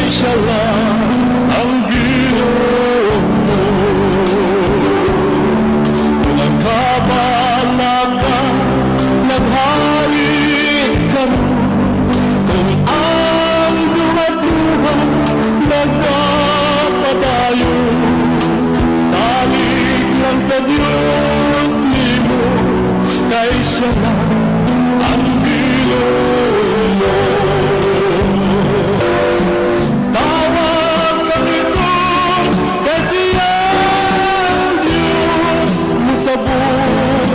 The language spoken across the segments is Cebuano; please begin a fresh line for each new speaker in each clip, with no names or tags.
Kay siya lang ang Ginoo mo. Kung ang kabalaka naghari karon, kung ang duha-duha nagpapadayon, salig lang sa Diyos nimo, kay siya lang ang Ginoo mo. Tawag kang Jesus, kasi ang Diyos musabot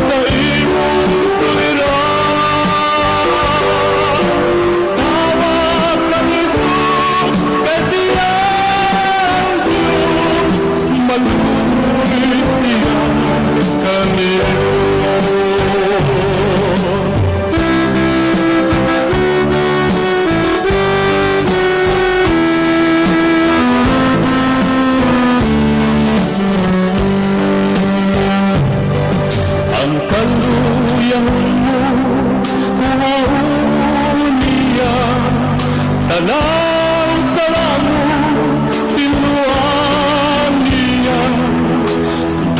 sa imong suliran. Tawag kang Jesus, kasi ang Diyos maluoy siya kanimo. Ang kaluyan mo, kuhaon niya, tanang sala mo, tinuan niya.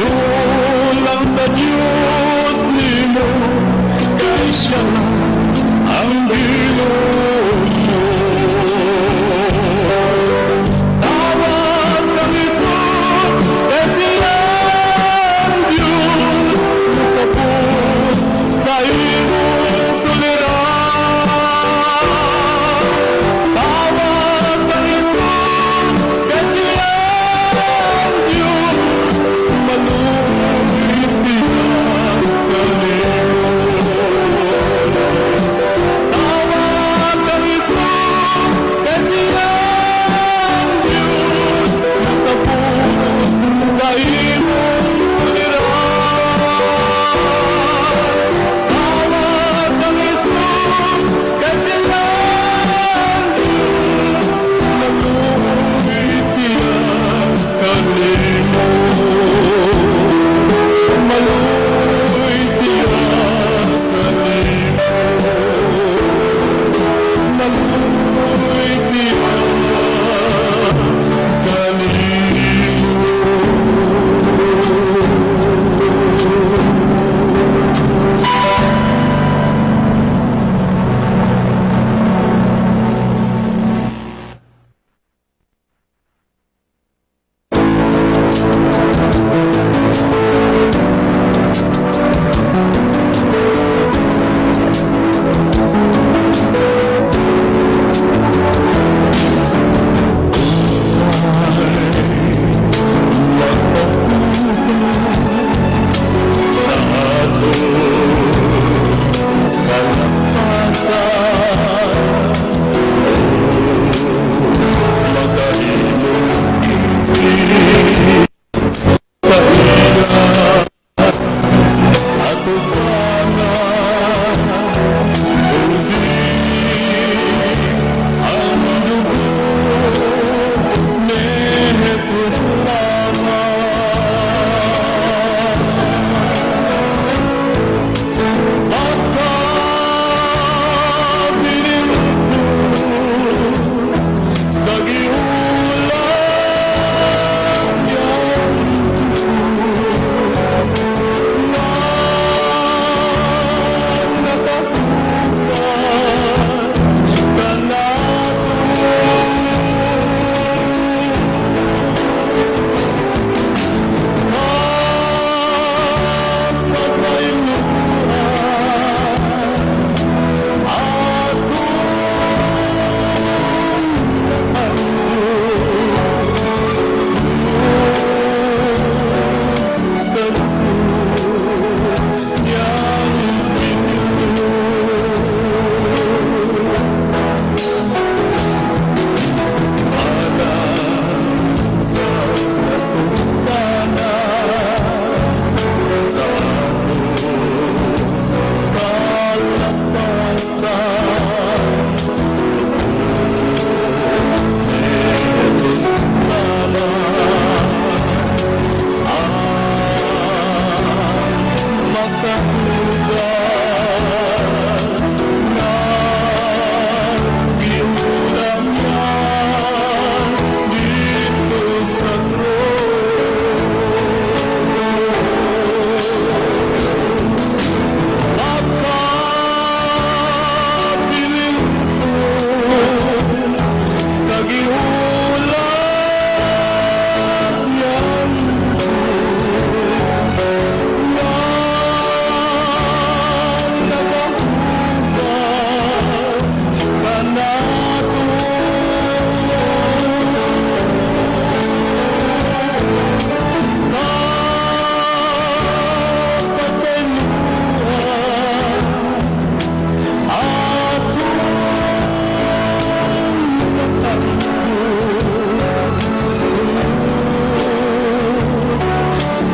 Doon lang sa Diyos nimo, kay siya lang ang Ginoo mo. Tawag kang Jesus, kasi ang Diyos musabot sa imong suliran. Tawag kang Jesus, kasi ang Diyos maluoy siya kanimo. Tawag kang Jesus, kasi ang Diyos musabot sa imong suliran. Tawag kang Jesus, kasi ang Diyos maluoy siya kanimo. Maluoy siya kanimo. Maluoy siya kanimo. Sa atong kalapasan, makahimong sa iya atubangan, kundi ang dugo ni Jesus lamang. Pagka sa giulang niyang na nakahugas kanato. Kapasayloan atong sa niyang para sa atong sana, sa atong kalapasan, ni Jesus lamang ang makahugas na giulang niya.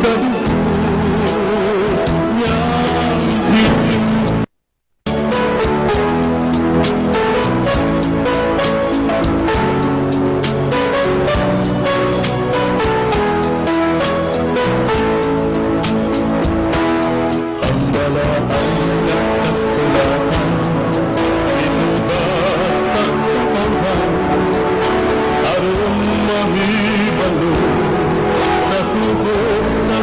Sa dugo niyang pinili. Ang balaan nga kasulatan gituba sa katawhan aron mahibalo sa sugo sa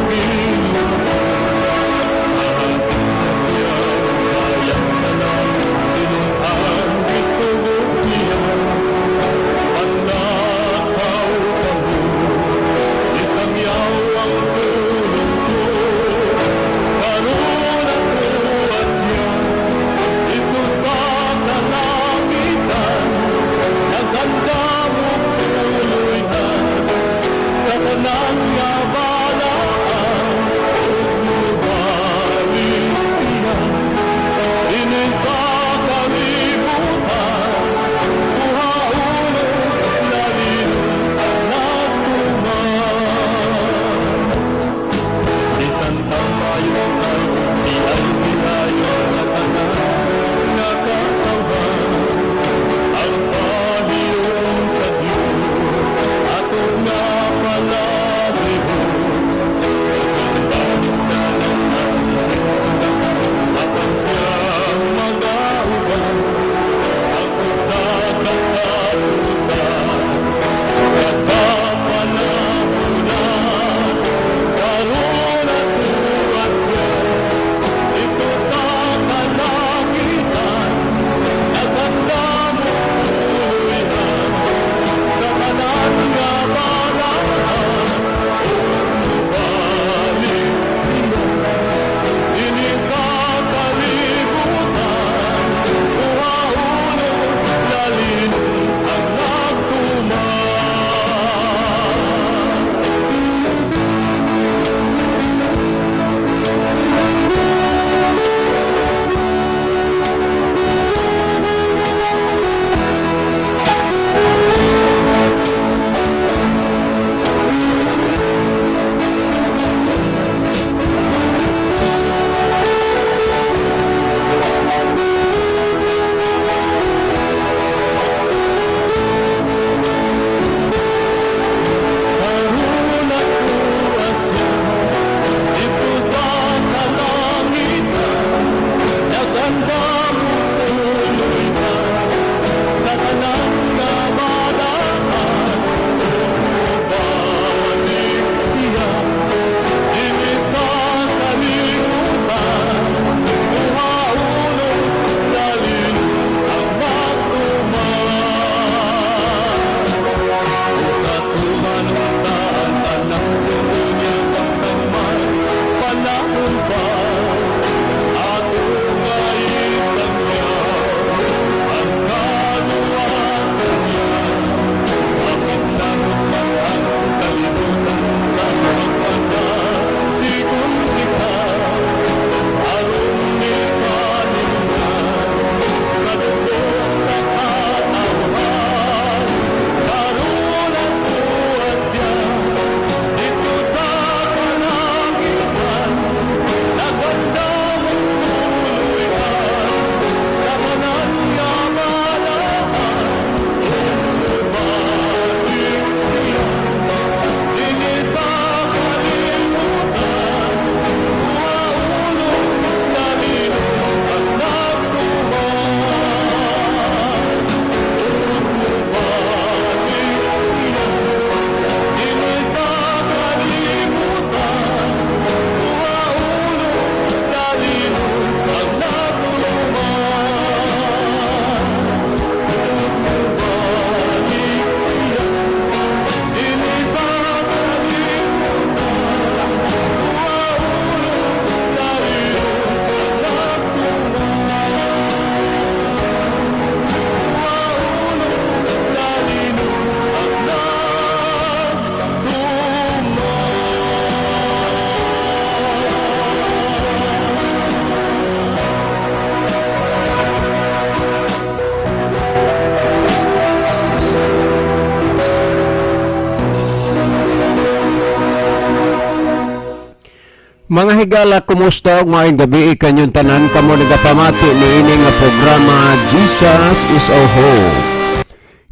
Mga higala, kumusta ug maayong gabi kanyong tanan kamo nagapamati niini nga programa, Jesus is Our Hope.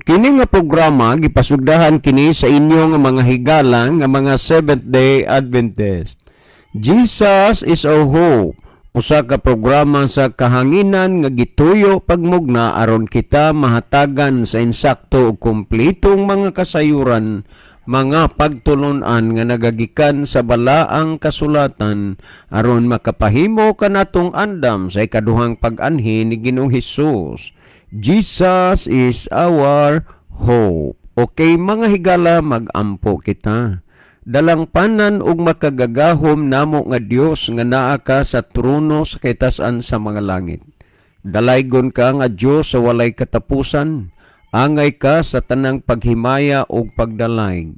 Kini nga programa gipasugdahan kini sa inyo nga mga higala nga mga Seventh Day Adventist. Jesus is Our Hope, usa ka programa sa kahanginan nga gituyo pagmugna aron kita mahatagan sa insakto ug kumpletong mga kasayuran, mga pagtulunan nga nagagikan sa balaang kasulatan aron makapahimo kanatong andam sa ikaduhang pag-anhi ni Ginoong Hesus. Jesus is our hope. Okay, mga higala, magampo kita. Dalangpanan ug makagagahom namo nga Dios nga naa ka sa trono sa kitasan sa mga langit. Dalaygon ka nga Dios sa walay katapusan. Angay ka sa tanang paghimaya ug pagdalayg.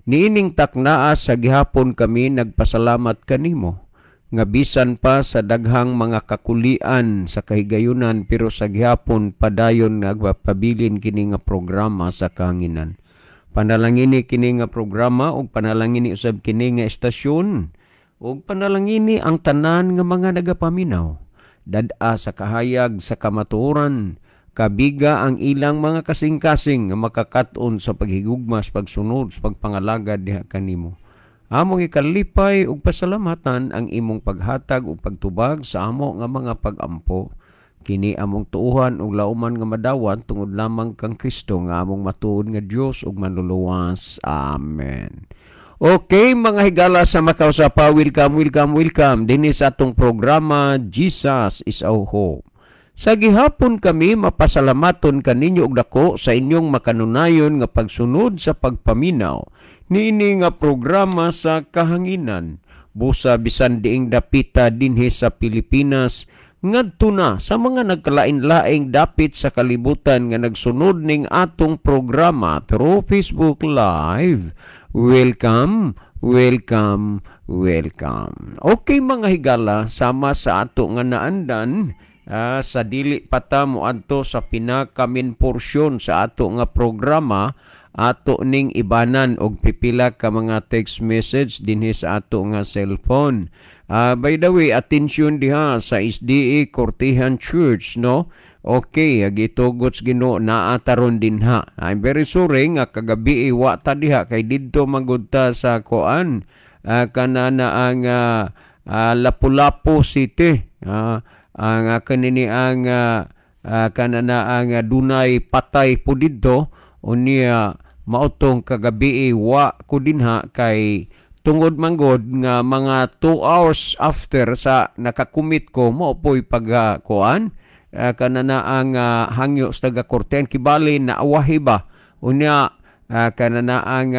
Niining taknaa sa gihapon kami nagpasalamat kanimo nga bisan pa sa daghang mga kakulian sa kahigayunan, pero sa gihapon padayon nagpabilin kini nga programa sa kahanginan. Panalangini kini nga programa ug panalangini usab kini nga estasyon ug panalangini ang tanan nga mga nagapaminaw. Dad-a sa kahayag sa kamatuoran, kabiga ang ilang mga kasing-kasing nga makakat-on sa paghigugma, sa pagsunod, sa pagpangalagad diha kanimo. Among ikalipay ug pasalamatan ang imong paghatag ug pagtubag sa amo nga mga pagampo. Kini among tuohan ug lauman nga madawat tungod lamang kang Kristo nga among matuod nga Dios ug Manluluwas. Amen. Okay, mga higala sa makausapa, welcome, welcome, welcome dinhi sa atong programa, Jesus is Our Hope. Sa gihapon kami mapasalamaton kaninyo og dako sa inyong makanunayon nga pagsunod sa pagpaminaw niini nga programa sa kahanginan. Busa bisan diing dapita dinhi sa Pilipinas ngadto na sa mga nagkalain-laing dapit sa kalibutan nga nagsunod ning atong programa through Facebook Live. Welcome, welcome, welcome. Okay, mga higala, sama sa ato nga naandan, sa dili pa ta moadto sa pinaka-main porsyon sa ato nga programa, ato ning ibanan og pipila ka mga text message dinhi sa ato nga cellphone. By the way, attention diha sa SDA Cortehan Church, no? Okay, gitugot sa Ginoo naa taron dinha. I'm very sorry nga kagabi wa ta diha kay didto magud ta sa koan, kanana ang Lapu-Lapu City. Ang kanini ang kanana ang dunay patay po didto, unya mautong kagabi wa ko dinha kay tungod manggod nga mga 2 hours after sa nakakumit ko mao po'y pag kuan, kanana ang hangyo sa taga Corten kibali na awahi ba, unya kanana ang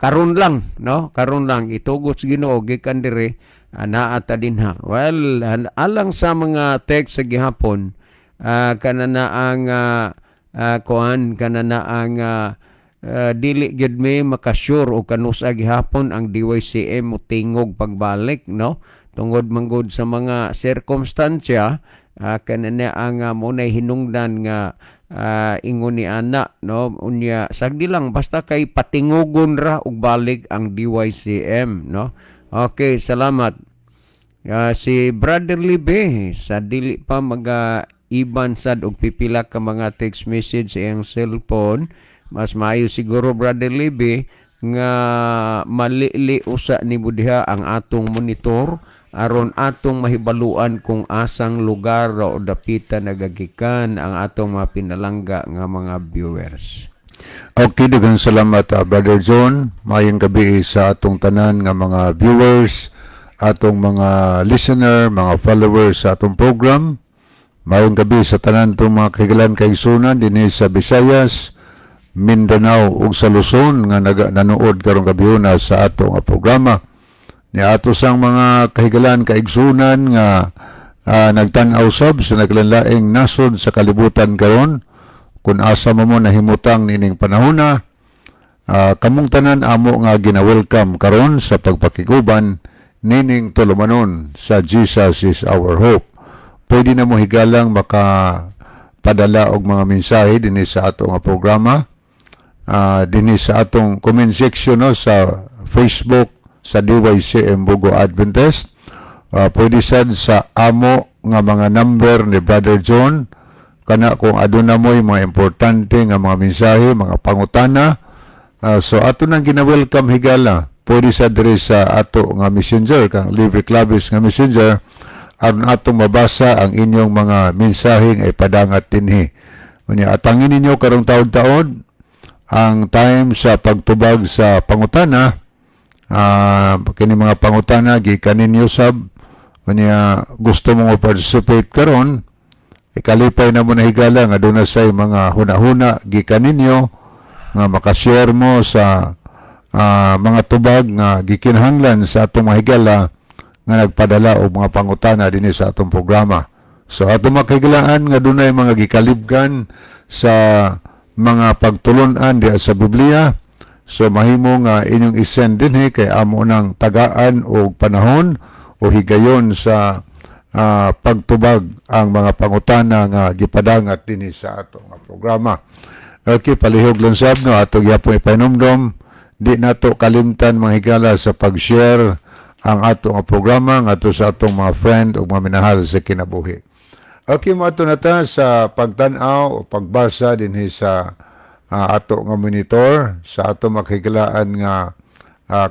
karon lang, no, karon lang itugot sa Ginoo gikan diri naa ta dinha. Well, alang sa mga text sa gihapon, kanana ang kuan, kanana ang dili gyud mi makasure o kanusa gihapon ang DYCM motingog pagbalik, no, tungod manggod sa mga sirkumstansya, kanana ang munay hinungdan nga ingon ni ana, no. Unya sagdi lang basta kay patingugon ra og balik ang DYCM, no. Okay, salamat. Si Brother Libe, sa dili pa maga iban sad og pipila ka mga text message sa iyang cellphone, mas maayo siguro, Brother Libe, nga malili usa ni diha ang atong monitor aron atong mahibaluan kung asang lugar o dapita nagagikan ang atong mga pinalangga nga mga viewers.
Okay, daghang salamat, Brother John. Maayong gabi sa atong tanan nga mga viewers, atong mga listener, mga followers sa atong program. Maayong gabi sa tanan tong mga kahigalan kaigsunan dinhi sa Visayas, Mindanao ug sa Luzon nga nanood karong gabhiona sa atong programa. Ni ato sang mga kahigalan kaigsunan nga nagtan-aw sab sa naglainlaing nasod sa kalibutan karon, kung asa mo mo nahimutang nining panahona, kamong tanan amo nga gina-welcome karon sa pagpakiguban nining tulumanon sa Jesus is Our Hope. Pwede na mo, higalang, maka padala og mga mensahe dinhi sa ato nga programa, dinhi sa atong comment section, no, sa Facebook. sa DYCM Bogo Adventist. Pwede sad sa amo nga mga number ni Brother John kana kung aduna mo'y mga importante nga mga mensahe, mga pangutana. So ato nang gina-welcome, higala. Pwede sa diri sa ato nga messenger, kang Libre Clavis nga messenger, aron atong mabasa ang inyong mga mensahe nga ipadangat dinhi. Unya atangin ninyo karong taod-taod ang time sa pagtubag sa pangutana. Kini mga pangutana gikan ninyo sab. Unya gusto mo participate karon, ikalipay na mo na, higala, nga doon na say mga huna-huna gikan ninyo nga makashare mo sa mga tubag nga gikinahanglan sa atong mga higala nga nagpadala og mga pangutana dinhi sa atong programa. So atong makahigalaan nga dunay mga gikalibgan sa mga pagtulunan diha sa Biblia. So mahimo nga inyong isend dinhi kay amo nang tagaan og panahon o higayon sa pagtubag ang mga pangutana nga gipadangat dinhi sa ato nga programa. Okay, palihog lang sab no, ato gyapon ipahinumdom, di nato kalimtan, mga higala, sa pag-share ang ato nga programa ngadto sa atong mga friend o mga minahal sa kinabuhi. Okay, mo ato na ta sa pagtan-aw o pagbasa dinhi sa ato nga monitor sa ato makigalaan nga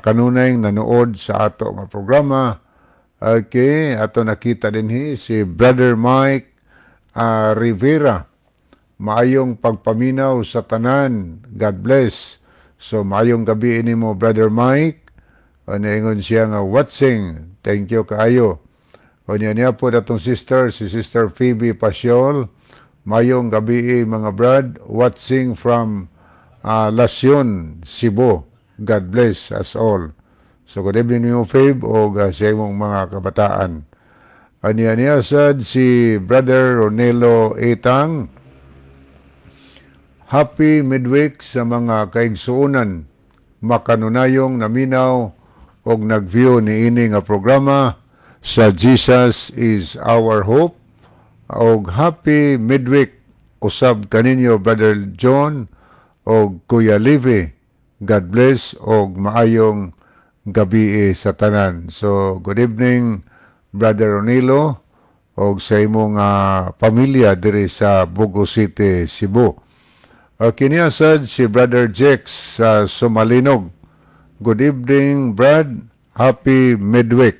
kanunay nanood sa ato nga programa. Okay, ato nakita dinhi si Brother Mike Rivera. Maayong pagpaminaw sa tanan. God bless. So maayong gabi nimo, Brother Mike. Ano, ingon siya nga watching. Thank you kaayo. O niya niya po atong sister, si Sister Phoebe Pasiol. Mayong gabi, mga brad, watching from Lasyon, Cebu. God bless us all. So good evening niyo, Phoebe, o sa imong mga kabataan. Aniya niya sad si Brother Ronelo Etang. Happy midweek sa mga kaigsuonan makanunayong naminaw og nag-view niini nga programa sa Jesus is Our Hope, og happy midweek usab kaninyo, Brother John og Kuya Levi. God bless og maayong gabi sa tanan. So good evening, Brother Ronilo, og sa imong pamilya diri sa Bogo City, Cebu. Kini sad si Brother Jex sa Sumalinog. Good evening, Brad. Happy midweek.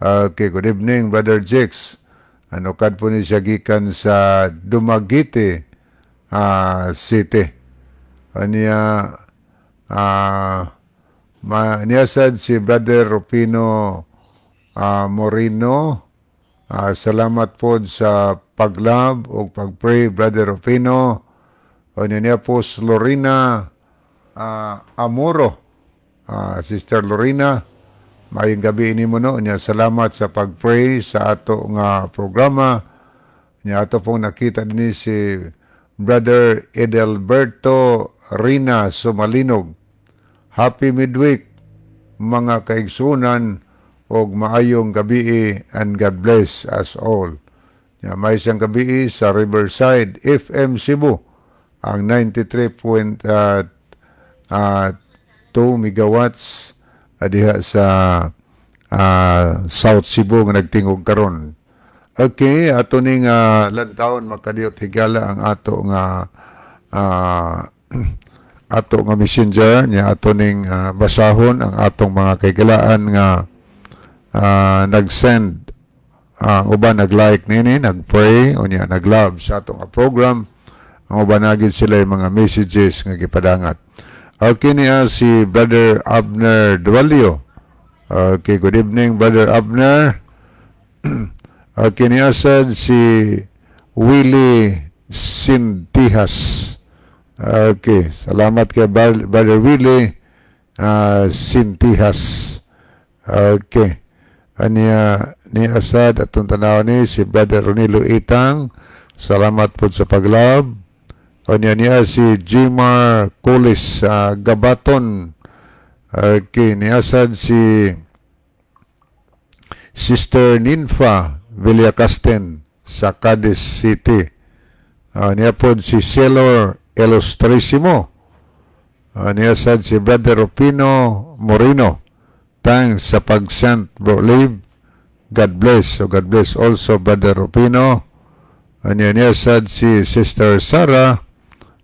Okay, good evening, Brother Jex. Ano kad po ni siya gikan sa Dumaguete City. Aniya ma niya sad si Brother Rufino Moreno. Salamat po sa paglove o pagpray, Brother Rufino. O niya po si Lorena Amoro. Sister Lorena, maayong gabi ini mo no. Nya salamat sa pag-pray sa ato nga programa. Nya ato pong nakita dinhi si Brother Edelberto Rina Sumalinog. Happy midweek, mga kaigsunan, og maayong gabi and God bless us all. Ya, may isang gabi sa Riverside FM Cebu, ang 93.2 megawatts diha sa South Cebu nga nagtingog karon. Okay, ato ning lantawon, makadiyot, higala, ang ato nga messenger niya. Ato ning basahon ang atong mga kahigalaan nga nag-send. Ang uban nag-like nini, nag-pray, unya nag-love sa atong nga program. Ang uban na sila yung mga messages nga gipadangat. Okay, niya si Brother Abner Dualio. Okay, good evening, Brother Abner. Okay, niya sad si Willie Sintihas. Okay, salamat kay Brother Willie Sintihas. Okay. Aniya ni Asad atong tanaw ni si Brother Ronilo Itang. Salamat po sa paglove. Aniya niya si Jimar Colis sa Gabaton. Okay, ni Asad si Sister Ninfa Villacasten sa Cadiz City. Niya po si Sailor Ilustrisimo. Niya sad si Brother Rufino Moreno. Thanks sa pag-send, Bro Liv. God bless. So God bless also, Brother Rufino. Anya niya sad si Sister Sarah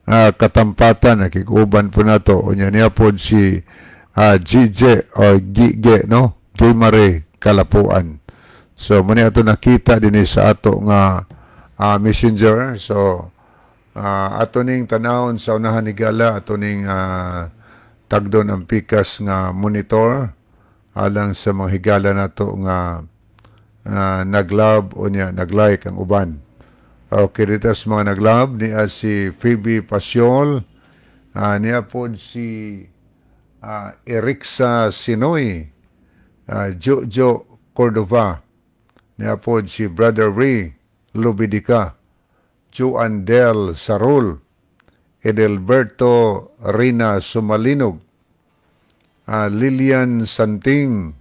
Katampatan, nakikuban po nato. Unya niya po si GJ or Gige, no? Gimare Kalapuan. So muna ato nakita din sa ato nga messenger. So ato ning tanawon sa unahan ni Gala, ato ning tagdon ang pikas nga monitor alang sa mga higala nato nga naglove o niya naglike ang uban. Okay, dito sa mga naglove niya si Phoebe Pasiol, niya po si Erixa Sinoy, Jojo Cordova, niya po si Brother Ray Lubidica, Juan Del Sarol, Edelberto Rina Sumalinog, Lilian Santing,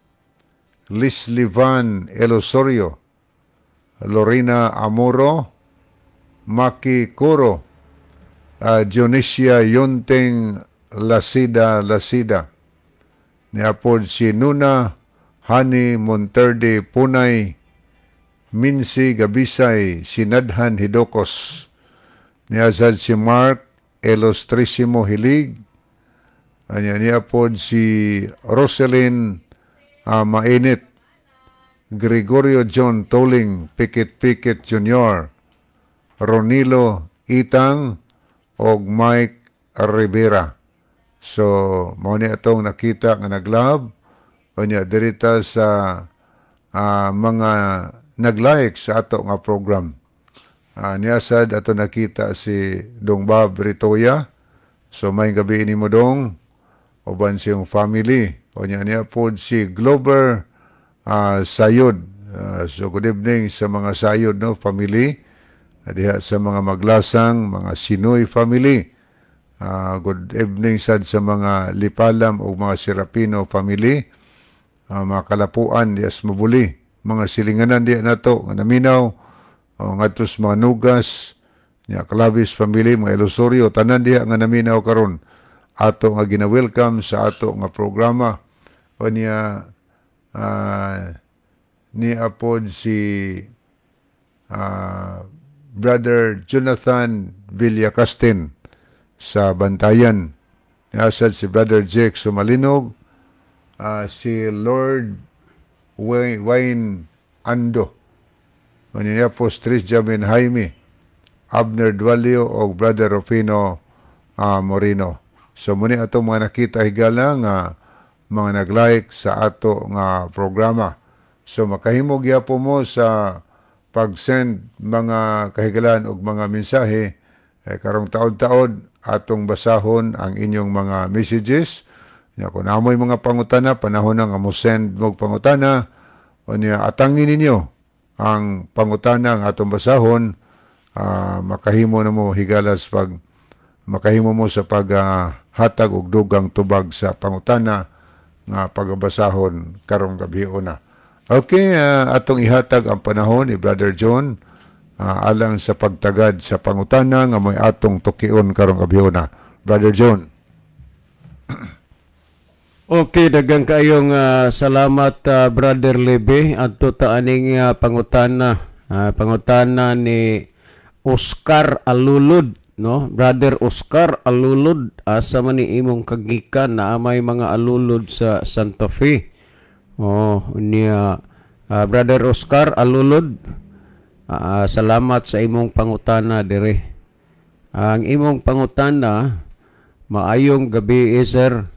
Leslie Van Elosorio, Lorena Amoro, Maki Coro, Dionisia Yunteng Lasida Lasida, niya po si Nuna Hani Monterde Punay, Minsi Gabisay, Sinadhan Hidokos, niya sad si Mark Elostrisimo Hilig, anya niya po si Roselyn Mainit, Gregorio John Toling, Pikit Pikit Jr., Ronilo Itang, og Mike Rivera. So, mao ni atong nakita nga naglove unya dirita sa mga naglike sa ato nga program. Niya sad ato nakita si Dong Bob Ritoya. So may gabi ini mo, Dong, uban siyang family. Unya niya pod si Glover Sayod. So good evening sa mga Sayod, no, family. Diha sa mga Maglasang, mga Sinoy family. Good evening sad sa mga Lipalam o mga Serapino family. Mga Kalapuan diha sa Mabuli, mga silinganan diha nato nga naminaw o ngadto sa mga Nugas, nya Clavis family, mga Elosorio, tanan diha nga naminaw karon ato nga gina-welcome sa ato nga programa. O niya ni apod si Brother Jonathan Villacastin sa Bantayan. Niasad si Brother Jake Sumalinog, si Lord Wayne Ando. Unya po Tris Jamin Jaime, Abner Dualio o Brother Rufino Moreno. So muni ato mga nakita, higala, nga mga nag-like sa ato nga programa. So makahimo gyapon mo sa pag-send, mga kahigalan, og mga mensahe eh, karong taod-taod atong basahon ang inyong mga messages. Nya kung namoy mga pangutana, panahon na nga mo send mo pangutana, o niya atangin ninyo ang pangutana ang atong basahon, makahimo na mo higalas pag makahimo mo sa paghatag og dugang tubag sa pangutana nga pagabasahon karong gabi una. Okay, atong ihatag ang panahon ni Brother John alang sa pagtagad sa pangutana nga mo'y atong tukion karong gabi una. Brother John.
Okay, daghang kayong salamat, Brother Lebe, adto ta aning pangutana, pangutana ni Oscar Alulod, no? Brother Oscar Alulod, asa man ni imong kagikan na may mga Alulod sa Santa Fe? Oh, niya Brother Oscar Alulod, salamat sa imong pangutana dire. Ang imong pangutana: "Maayong gabi, sir.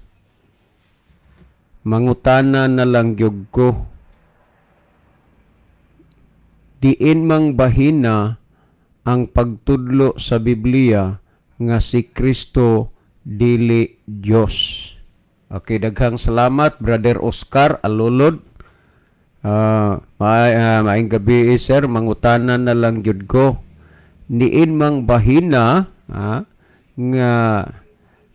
Mangutana na lang gyud ko. Diin mang bahina ang pagtudlo sa Biblia nga si Kristo dili Dios?" Okay, daghang salamat, Brother Oscar Alulod. "Maayong gabi, sir, mangutana na lang gyud ko. Diin mang bahina nga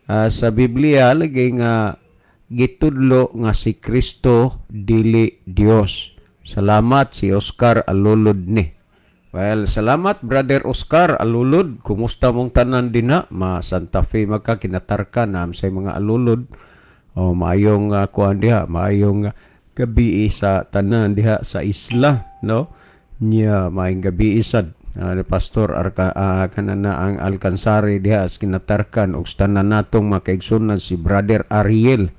sa Biblia lagi nga gitudlo nga si Kristo dili Dios? Salamat." Si Oscar Alulod ni. Well, salamat, Brother Oscar Alulod. Kumusta mong tanan dinha? Ma Santa Fe magka kinatarka na sa mga Alulod. Oh, maayong kuan diha, maayong gabi sa tanan diha sa isla, no? Nya maayong gabi sad ni Pastor Arka, kanana ang Alcansari diha sa Kinatarkan ug sa tanan natong mga kaigsunan, si Brother Ariel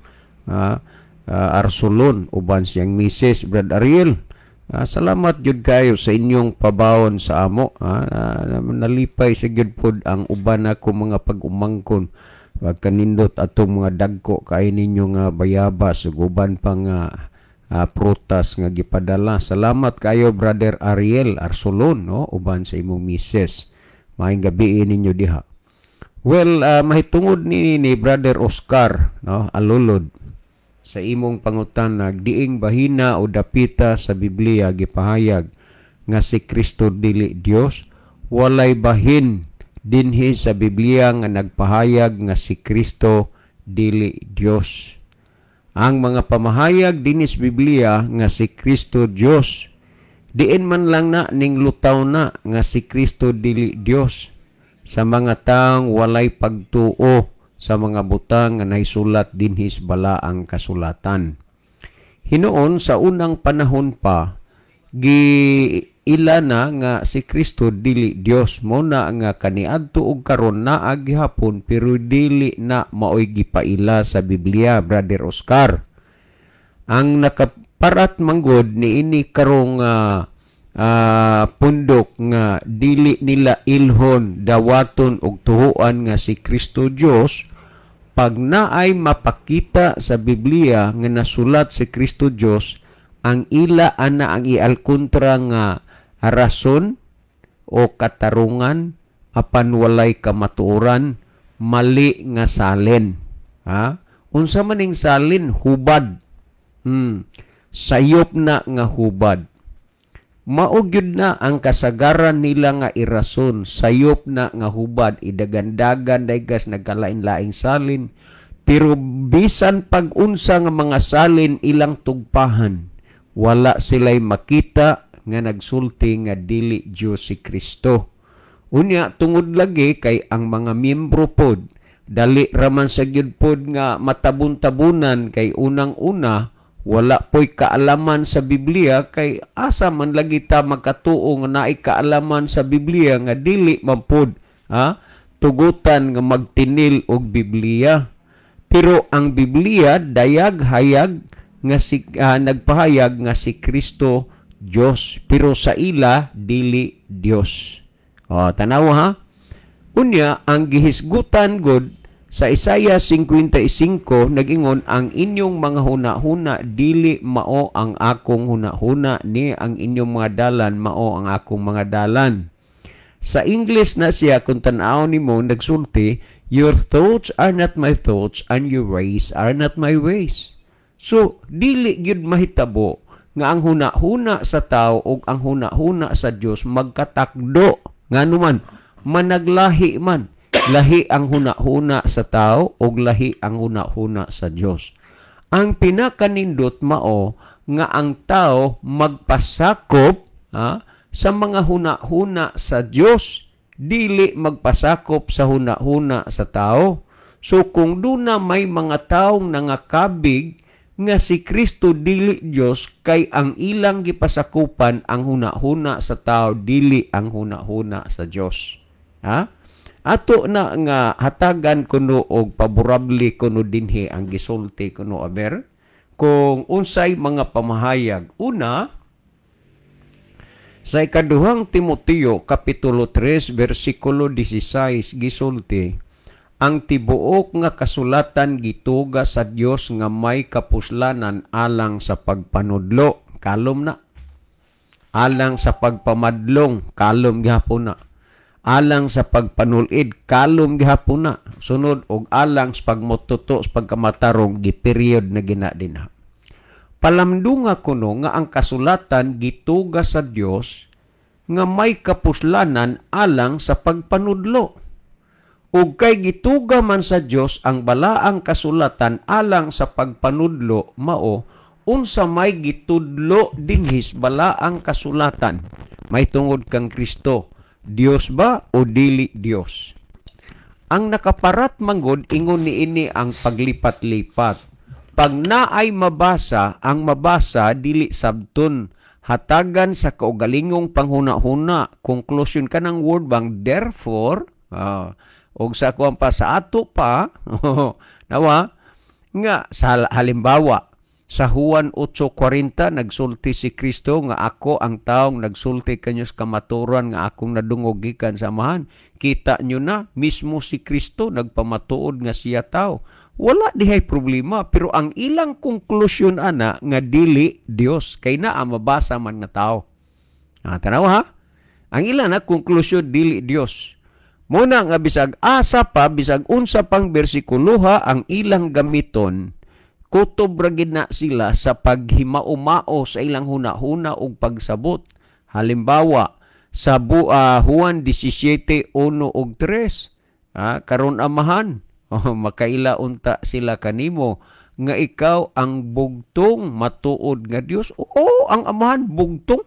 Arsolon uban siyang Mrs. Brad Ariel. Salamat jud kayo sa inyong pabawon sa amo. Nalipay sa gyud pod ang uban nako mga pag-umangkon pagkanindot atong mga dagko kay ninyo nga bayabas ug uban pa nga prutas nga gipadala. Salamat kayo, Brother Ariel Arsolon, no, uban sa imong misis. Maayong gabi ninyo diha. Well, mahitungod ni Brother Oscar, no, Alulod, sa imong pangutana, diing bahina o dapita sa Biblia gipahayag nga si Kristo dili Dios? Walay bahin dinhi sa Biblia nga nagpahayag nga si Kristo dili Dios. Ang mga pamahayag dinhi sa Biblia nga si Kristo Dios, diin man lang na ning lutaw na nga si Kristo dili Dios sa mga taong walay pagtuo sa mga butang nga naisulat dinhi sa balaang kasulatan. Hinuon sa unang panahon pa gi ila na nga si Kristo dili Dios, mo na nga kaniadto og karon naa gihapon, pero dili na maoy gipaila sa Biblia, Brother Oscar. Ang nakaparat manggod niini karong pundok nga dili nila ilhon, dawaton og tuhuan nga si Kristo Dios, pag naay mapakita sa Biblia nga nasulat si Kristo Dios, ang ila ana ang ialkontra nga rason o katarungan apan walay kamatuoran, mali nga salin. Ha? Unsa man ning salin? Hubad. Sayop na nga hubad. Mao gyud na ang kasagaran nila nga irason, sayop na nga hubad, idagandagan daygas nagkalain-laing salin, pero bisan pag-unsa nga mga salin ilang tugpahan, wala sila'y makita nga nagsulti nga dili Dios si Kristo. Unya tungod lagi kay ang mga miyembro pod dali raman sa gyud pod nga matabon-tabunan, kay unang-una wala po'y kaalaman sa Biblia, kay asa man lagi ta magkatuo nga naay kaalaman sa Biblia nga dili man pod ha tugutan nga magtinil og Biblia. Pero ang Biblia dayag hayag nga si nagpahayag nga si Kristo Dios, pero sa ila dili Dios. O, tanawa ha. Unya ang gihisgutan god sa Isaiah 55 nagingon, ang inyong mga huna-huna dili mao ang akong huna-huna, ni ang inyong mga dalan mao ang akong mga dalan. Sa English na siya, kung tan-aw nimo, nagsulti, "Your thoughts are not my thoughts and your ways are not my ways." So dili gyud mahitabo nga ang huna-huna sa tao ug ang huna-huna sa Dios magkatakdo. Ngano man managlahi man, lahi ang huna-huna sa tao ug lahi ang huna-huna sa Dios. Ang pinakanindot mao nga ang tao magpasakop sa mga huna-huna sa Dios, dili magpasakop sa huna-huna sa tao. So kung duna may mga taong nangakabig nga si Kristo dili Dios, kay ang ilang gipasakupan ang huna-huna sa tao, dili ang huna-huna sa Dios. Ha? Ato na nga hatagan kuno og paborable kuno dinhi ang gisulti kuno aber kung unsay mga pamahayag. Una, sa ikaduhang Timoteo kapitulo 3 bersikulo 16 gisulti, ang tibuok nga kasulatan gituga sa Dios nga may kapuslanan alang sa pagpanudlo, kalom na, alang sa pagpamadlong, kalom gihapon na, alang sa pagpanulid, kalom gihapon na, sunod og alang sa pagmututo sa pagkamatarong, giperiod na gina dinha. Palamdunga kuno nga ang kasulatan gituga sa Dios nga may kapuslanan alang sa pagpanudlo. Ug kay gituga man sa Dios ang balaang kasulatan alang sa pagpanudlo, mao unsa may gitudlo dinhis balaang kasulatan may tungod kang Kristo, Dios ba o dili Dios? Ang nakaparat manggod ingon niini ang paglipat-lipat. Pag naay mabasa, ang mabasa dili sabton, hatagan sa kaugalingong panghuna-huna, conclusion kanang word bang therefore, og sa kuan pa sa ato pa nawa nga sa halimbawa sa Juan 8:40, nagsulti si Kristo nga ako ang taong nagsulti kanyo sa kamatuoran nga akong nadungog gikan sa Amahan. Kita nyo na mismo si Kristo nagpamatuod nga siya tao. Wala dihay problema, pero ang ilang konklusyon ana nga dili Dios kay naa mabasa man nga tao. Ah, tanaw ha? Ang ilang na konklusyon, dili Dios. Muna nga bisag asa pa, bisag unsa pang bersikuloha ang ilang gamiton, kutob ra gid na sila sa paghimao-mao sa ilang huna-huna ug pagsabot. Halimbawa, sa Juan 17:1 ug 3, karon Amahan, oh, makaila unta sila kanimo nga ikaw ang bugtong matuod nga Dios. Oo, ang Amahan bugtong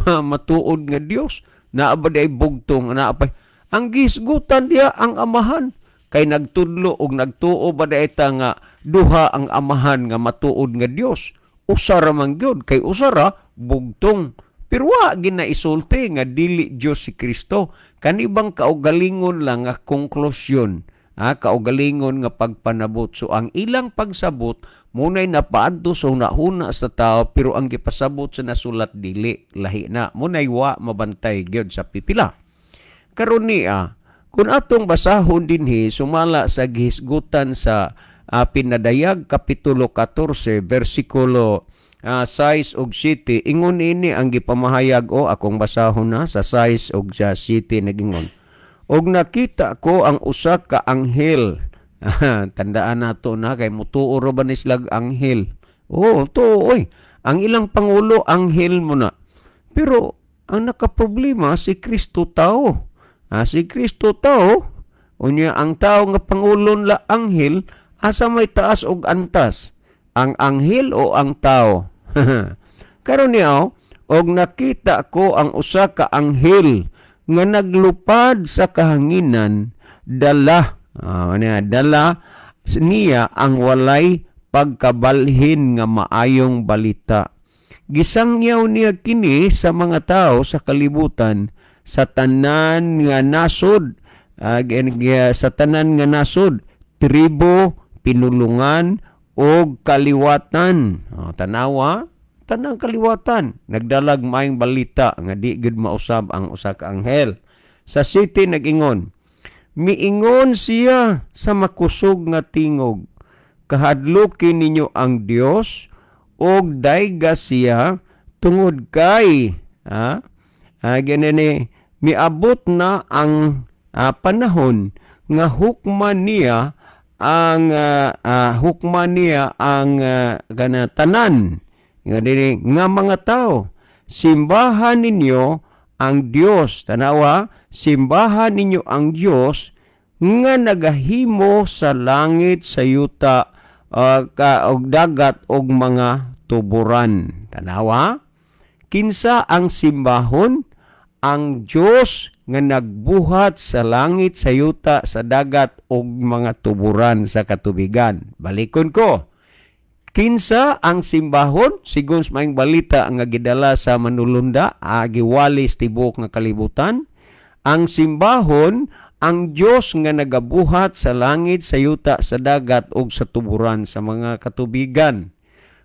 matuod nga Dios. Naa ba day bugtong naa pa? Ang gisgutan diya ang Amahan kay nagtudlo og nagtuo ba ta nga duha ang Amahan nga matuod nga Dios? Usa ra man gyud, kay usa ra bugtong. Pero wa gina isulti nga dili Dios si Kristo. Kanibang kaugalingon lang nga konklusyon, kaugalingon nga pagpanabot. So ang ilang pagsabot munay napaadto sa hunahuna sa tao, pero ang gipasabot sa nasulat dili, lahi na. Munay wa mabantay gyud sa pipila. Karon niya, kung atong basahon dinhi sumala sa gihisgutan sa Pinadayag kapitulo 14 versikulo 6 ug 7, ingon ini ang gipamahayag o akong basahon na sa 6 ug sa 7, nagingon, "Og nakita ko ang usa ka anghel." Tandaan nato na kay mutuo ra ba ni silag anghel? Oo, tuo oy. Ang ilang pangulo anghel mo na. Pero ang nakaproblema, si Kristo tao. Si Kristo tao, unya ang tao nga pangulon la anghel, asa may taas og antas? Ang anghel o ang tao? Karon niya, "Og nakita ko ang usa ka anghel nga naglupad sa kahanginan, dala dala niya ang walay pagkabalhin nga maayong balita. Gisangyaw niya kini sa mga tao sa kalibutan, sa tanan nga nasod, sa tanan nga nasod, tribo, pinulungan og kaliwatan." Oh, tanawa, tanang kaliwatan nagdalag maayong balita nga di gid mausab ang usa ka anghel. Sa city nagingon, "Miingon siya sa makusog nga tingog, kahadluki ninyo ang Dios og dayga siya tungod kay ganini, miabot na ang panahon nga hukman niya ang kana tanan nga dini nga mga tao. Simbahan ninyo ang Dios." Tanawa, simbahan ninyo ang Dios nga nagahimo sa langit, sa yuta, og dagat og mga tuburan. Tanawa, kinsa ang simbahon? Ang Dios nga nagbuhat sa langit, sa yuta, sa dagat ug mga tuburan sa katubigan. Balikon ko. Kinsa ang simbahon? Sigon sa maayong balita nga gidala sa manulunda, giwalis tibuok nga kalibutan. Ang simbahon, ang Dios nga nagabuhat sa langit, sa yuta, sa dagat ug sa tuburan sa mga katubigan.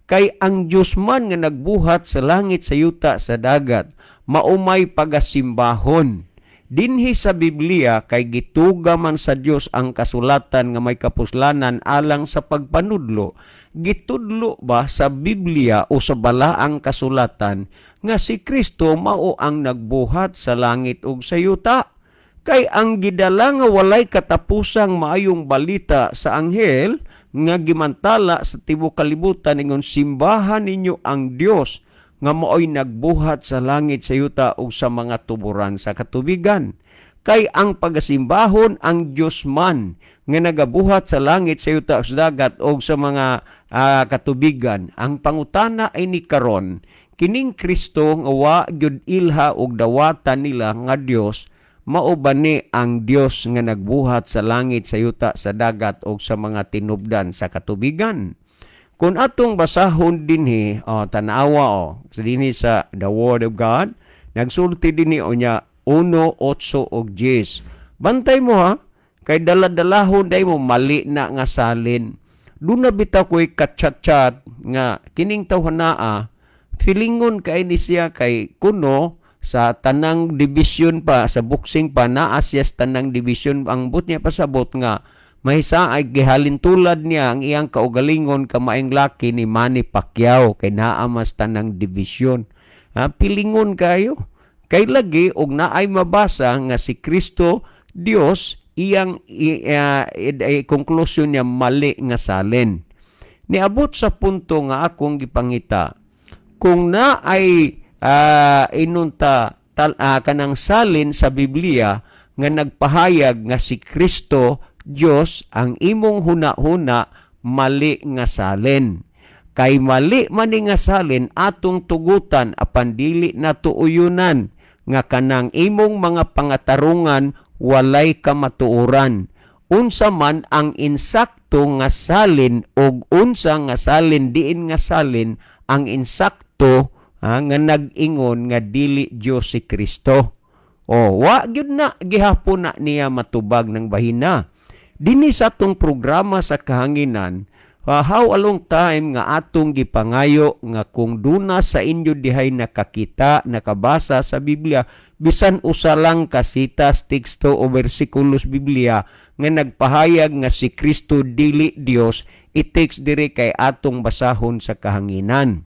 Kay ang Dios man nga nagbuhat sa langit, sa yuta, sa dagat, maumay pagasimbahon. Dinhi sa Biblia kay gituga man sa Dios ang kasulatan nga may kapuslanan alang sa pagpanudlo. Gitudlo ba sa Biblia o sa balaang kasulatan nga si Kristo mao ang nagbuhat sa langit ug sa yuta? Kay ang gidala nga walay katapusang maayong balita sa anghel nga gimantala sa tibuok kalibutan ingon, simbahan ninyo ang Dios nga maoy nagbuhat sa langit, sa yuta ug sa mga tuburan sa katubigan. Kay ang pagasimbahon ang Dios man nga nagabuhat sa langit, sa yuta, sa dagat ug sa mga katubigan. Ang pangutana ay ni karon, kining Kristo nga wa gyud ilha og dawatan nila nga Dios, mao ba ni ang Dios nga nagbuhat sa langit, sa yuta, sa dagat ug sa mga tinubdan sa katubigan? Kung atong basahon dinhi, oh, tanawa oh, dinhi sa the Word of God, nagsulti dinhi unya 1:8 og 10. Bantay mo ha, kay dala-dalahon day mo mali na nga salin. Doon na bitaw ko'y katchat-chat nga kining tawhanaa, feelingon kay ni siya kay kuno sa tanang division pa, sa boxing pa, naa siya sa tanang division. Ang but niya pasabot nga mahisa ay gihalin tulad niya ang iyang kaugalingon kamaing laki ni Manny Pacquiao kay naa mas tanang division. Ha, pilingon kayo. Kay lagi og naay mabasa nga si Kristo Dios, iyang konklusyon niya mali nga salin. Niabot sa punto nga akong gipangita kung na ay inunta kanang salin sa Biblia nga nagpahayag nga si Kristo Dios, ang imong huna-huna mali nga salin. Kay mali man ni nga salin, atong tugutan apan dili nato uyunan nga kanang imong mga pangatarungan walay kamatuoran. Unsa man ang insakto nga salin og unsa nga salin diin nga salin ang insakto nga nag-ingon nga dili Dios si Kristo? O wa gyud na gihapon na niya matubag ng bahina. Dinhi sa atong programa sa kahanginan, how a long time nga atong gipangayo nga kung duna sa inyo dihay nakakita, nakabasa sa Biblia, bisan usa lang ka sitas, teksto o bersikulos Biblia nga nagpahayag nga si Kristo dili Dios, i-text diri kay atong basahon sa kahanginan.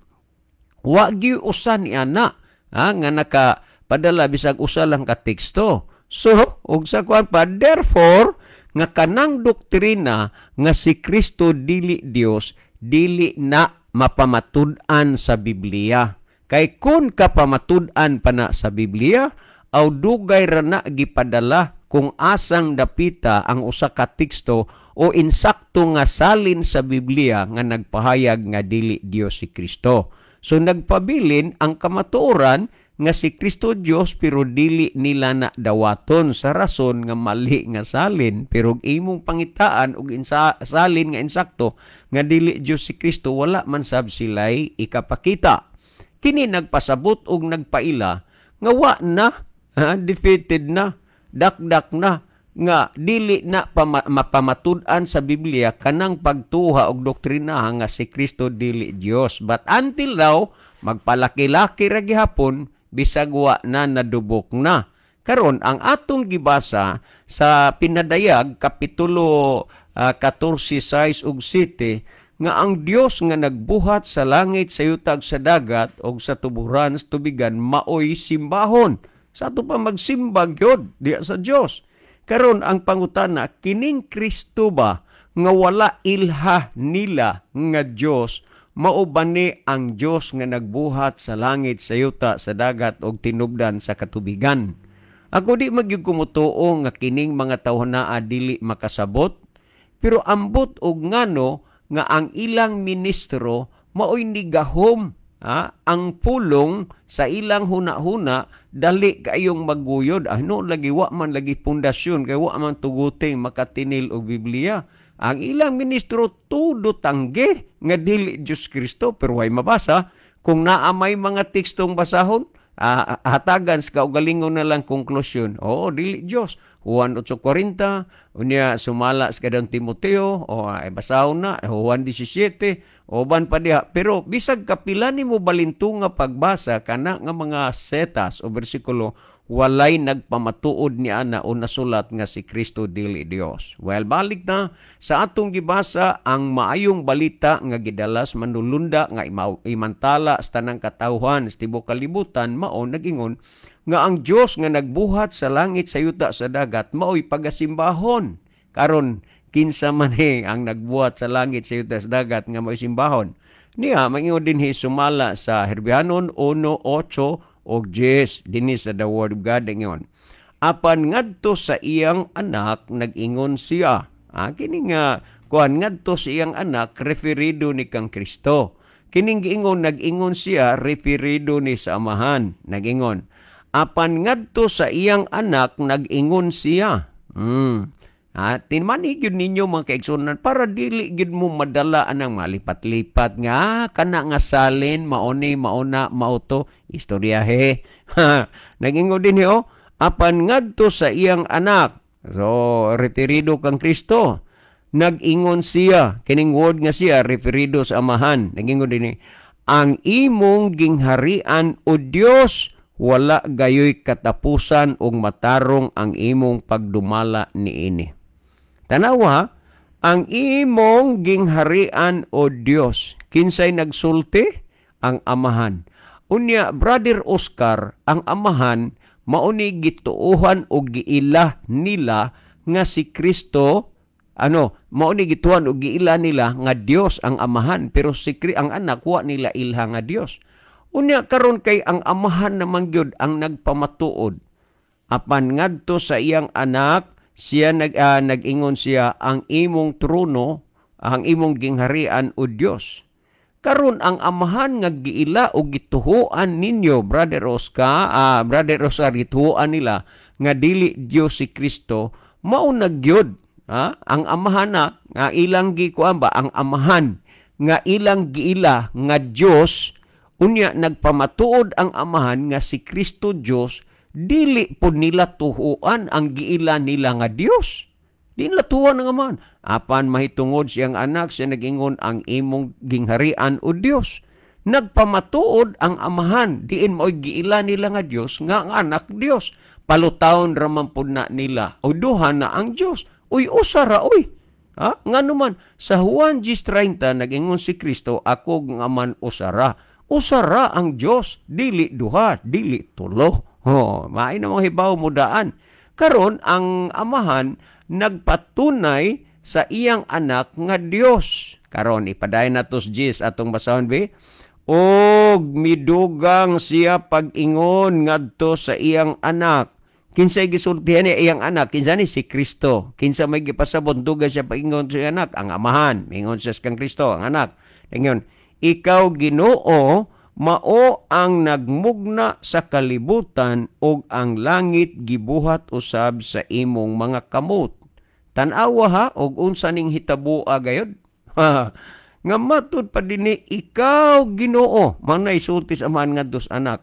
Wa gyud usa ni ana nga nakapadala bisag usa lang ka teksto. So, og sa kuan pa, therefore, nga kanang doktrina nga si Kristo dili Dios, dili na mapamatud-an sa Biblia. Kay kun kapamatud-an pa na sa Biblia, aw dugay ra na gipadala kung asang dapita ang usa ka teksto o insakto nga salin sa Biblia nga nagpahayag nga dili Dios si Kristo. So nagpabilin ang kamatuoran nga si Kristo Dios, pero dili nila na dawaton sa rason nga mali nga salin. Pero imong pangitaan og salin nga insakto nga dili Dios si Kristo, wala man sab sila'y ikapakita. Kini nagpasabot og nagpaila nga wa na, ha, defeated na, dakdak na, nga dili na mapamatud-an sa Biblia kanang pagtuha og doktrina nga si Kristo dili Dios. But until now, magpalaki-laki ra gihapon bisag wa na nadubok na. Karon ang atong gibasa sa Pinadayag kapitulo 14:6 ug 7 nga ang Dios nga nagbuhat sa langit, sa yutag, sa dagat og sa tuburan sa tubigan maoy simbahon. Sa ato pa magsimba gyud diya sa Dios. Karon ang pangutana, kining Kristo ba nga wala ilha nila nga Dios, mao ba ni ang Dios nga nagbuhat sa langit, sa yuta, sa dagat og tinubdan sa katubigan? Ako di magyud kumutuo nga kining mga tawhanaa dili makasabot, pero ambot og ngano nga ang ilang ministro maoy nigahom, ang pulong sa ilang huna-huna dali kayong maguyod. Ano lagi wa man lagi pundasyon kay wa man tuguting makatinil og Biblia. Ang ilang ministro tudo tangge nga dili Dios Kristo, pero way mabasa. Kung naa may mga tekstong basahon, hatagan sa kaugalingon na lang konklusyon. Oo, dili Dios. Juan 8:40, unya sumala sa kadang Timoteo, o ay basahon na, Juan 17, uban pa diha. Pero bisag kapila nimo balintunga pagbasa kana nga mga setas o bersikulo, walay nagpamatuod ni ana o nasulat nga si Kristo dili Dios. Well, balik na sa atong gibasa ang maayong balita nga gidalas manulunda nga imantala sa tanang katawhan sa tibuok kalibutan, mao nagingon nga ang Dios nga nagbuhat sa langit, sa yuta, sa dagat maoy pagasimbahon. Karon kinsa man ang nagbuhat sa langit, sa yuta, sa dagat nga maoy simbahon? Niya mangingon dinhi sumala sa Herbianon 1:8 og 10 dinhi sa the Word of God ingon. Apan ngadto sa iyang anak nag-ingon siya. Kini nga kuan ngadto sa iyang anak referido ni kang Kristo. Kining giingon nag-ingon siya referido ni sa Amahan. Nag-ingon. Apan ngadto sa iyang anak nag-ingon siya. Ha, tinmani gyud ninyo, mga kaigsunan, para dili gyud mo madala anang malipat-lipat nga kana nga salin mauni mauna mauto istoryahe. Nagingon din oh, apan ngadto sa iyang anak. So referido kang Kristo. Nag-ingon siya, kining word nga siya referido sa Amahan. Nag-ingon din, "Ang imong gingharian, o Dios, wala gayoy katapusan ug matarong ang imong pagdumala niini." Tanawa, "Ang imong gingharian, o Dios." Kinsay nagsulti? Ang Amahan. Unya, Brother Oscar, ang Amahan mauni gituohan o giila nila nga si Kristo, ano, mauni gituohan o giila nila nga Dios ang Amahan, pero si ang anak wa nila ilha nga Dios. Unya karon kay ang Amahan naman gyud ang nagpamatuod. Apan ngadto sa iyang anak, siya nag-ingon siya, "Ang imong trono, ang imong gingharian, o Dios." Karon ang Amahan nga giila o gituhoan ninyo, Brother Oscar, Brother Oscar, gituhoan nila nga dili Dios si Kristo, mao na gyud, ha? Ang Amahan na nga ilang gikuan ba, ang Amahan nga ilang giila nga Dios, unya nagpamatuod ang Amahan nga si Kristo Dios, dili po nila tuhuan ang giila nila nga Dios. Di nila tuhuan ang Amahan. Apan mahitungod siyang anak, siya nagingon, "Ang imong gingharian, o Dios." Nagpamatuod ang Amahan, diin mao'y giila nila nga Dios, nga ang anak Dios. Palutawon raman pud na nila. O duha na ang Dios. Uy, usa ra, uy. Ha? Nga naman, sa Juan 10:30, nagingon si Kristo, "Ako nga man usara." Usara ang Dios, dili duha, dili tulo. Oh, maay na mga hibaw mo daan. Karon ang Amahan nagpatunay sa iyang anak nga Dios. Karon ipadayon nato Jis atong basahon be. Og midugang siya pag-ingon ngadto sa iyang anak. Kinsay gisultihan niya iyang anak? Kinsa ni si Kristo? Kinsa may gipasabot dugay siya pag-ingon sa iyang anak? Ang Amahan. Mingon siya kang Kristo, ang anak. Ingon, "Ikaw, Ginoo, mao ang nagmugna sa kalibutan ug ang langit gibuhat usab sa imong mga kamot." Tan-awa ha og unsa ning hitaboa gayod. Nga matud pa dinhi, "Ikaw, Ginoo," man sulti sa Amahan ngadto sa anak,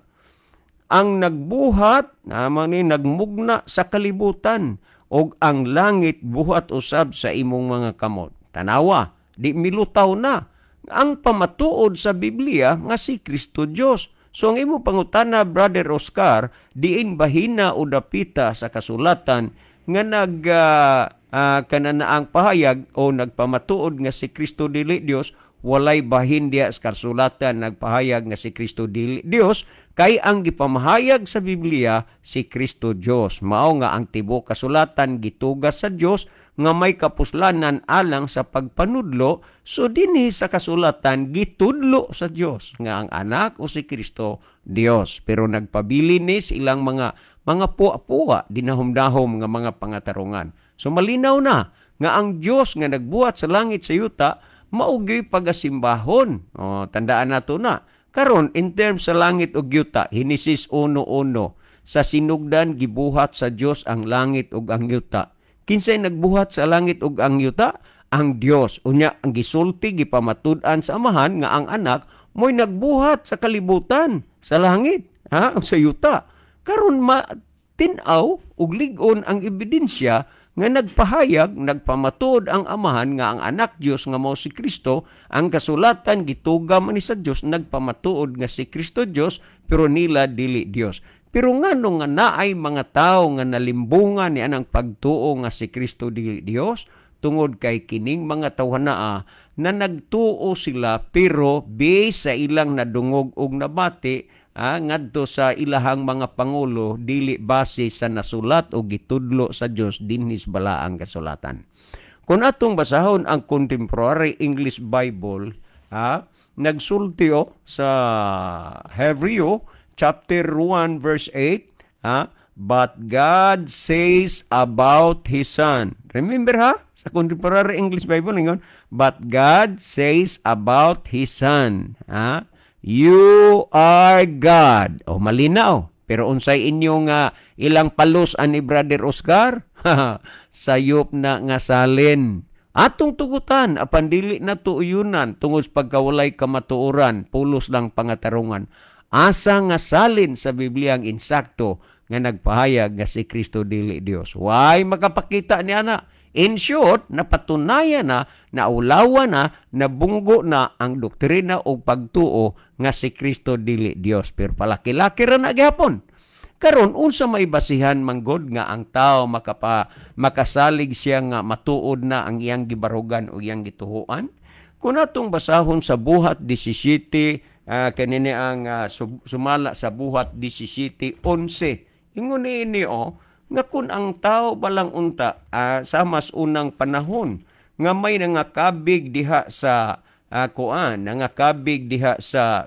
ang nagbuhat naman ni nagmugna sa kalibutan ug ang langit buhat usab sa imong mga kamot. Tanawa, di milutaw na ang pamatuod sa Biblia nga si Kristo Dios. So ang imong pangutana, Brother Oscar, diin bahina o dapita sa kasulatan nga nag kananaang pahayag o nagpamatuod nga si Kristo dili Dios? Walay bahin diya sa kasulatan nagpahayag nga si Kristo dili Dios, kay ang gipamahayag sa Biblia, si Kristo Dios. Mao nga ang tibuok kasulatan gitugas sa Dios nga may kapuslanan alang sa pagpanudlo. So dinhi sa kasulatan gitudlo sa Dios nga ang anak o si Kristo Dios, pero nagpabili ni sa ilang mga puwa-puwa, dinahom-dahom nga mga pangatarungan. So malinaw na nga ang Dios nga nagbuhat sa langit sa yuta mao gyud pagasimbahon. O, tandaan nato na. Karon, in terms sa langit ug yuta, Henesis 1:1, sa sinugdan gibuhat sa Dios ang langit ug ang yuta. Kinsay nagbuhat sa langit ug ang yuta? Ang Dios. Unya ang gisulti, gipamatud-an sa Amahan nga ang anak mo'y nagbuhat sa kalibutan, sa langit, ha, sa yuta. Karon tin-aw ug lig-on ang ebidensya nga nagpahayag, nagpamatuod ang Amahan nga ang anak Dios nga mao si Kristo. Ang kasulatan gituga man ni sa Dios, nagpamatuod nga si Kristo Dios, pero nila dili Dios. Pero ngano nga naay mga tawo nga nalimbungan ni anang pagtuo nga si Kristo dili Dios? Tungod kay kining mga tawhanaa na nagtuo sila pero base sa ilang nadungog og nabati ngadto sa ilahang mga pangulo, dili base sa nasulat o gitudlo sa Dios dinhi sa balaang kasulatan. Kung atong basahon ang Contemporary English Bible, nagsulti oh, sa Hebreo chapter 1 verse 8, "But God says about His Son." Remember ha? Sa Contemporary English Bible ingon, "But God says about His Son." Ha? "You are God." O malinaw. Pero unsay inyong ilang palos ani, Brother Oscar? Sayop na nga salin. Atong tugutan apan dili na tuuyunan tungod sa pagkawalay kamatuoran, pulos lang pangatarungan. Asa nga salin sa Biblia ang insakto nga nagpahayag nga si Kristo dili Dios? Way makapakita ni ana. In short, napatunayan na, naulawa na, nabunggo na ang doktrina o pagtuo nga si Kristo dili Dios. Pero palaki-laki ra na gihapon. Karon, unsa may basihan manggod nga ang tao makasalig siya nga matuod na ang iyang gibarugan o iyang gituhuan? Kung atong basahon sa Buhat 17, kanini ang sumala sa Buhat 17:11. Ingon niini oh, nga kung ang tao balang unta sa mas unang panahon nga may nangakabig diha sa kuan, nangakabig diha sa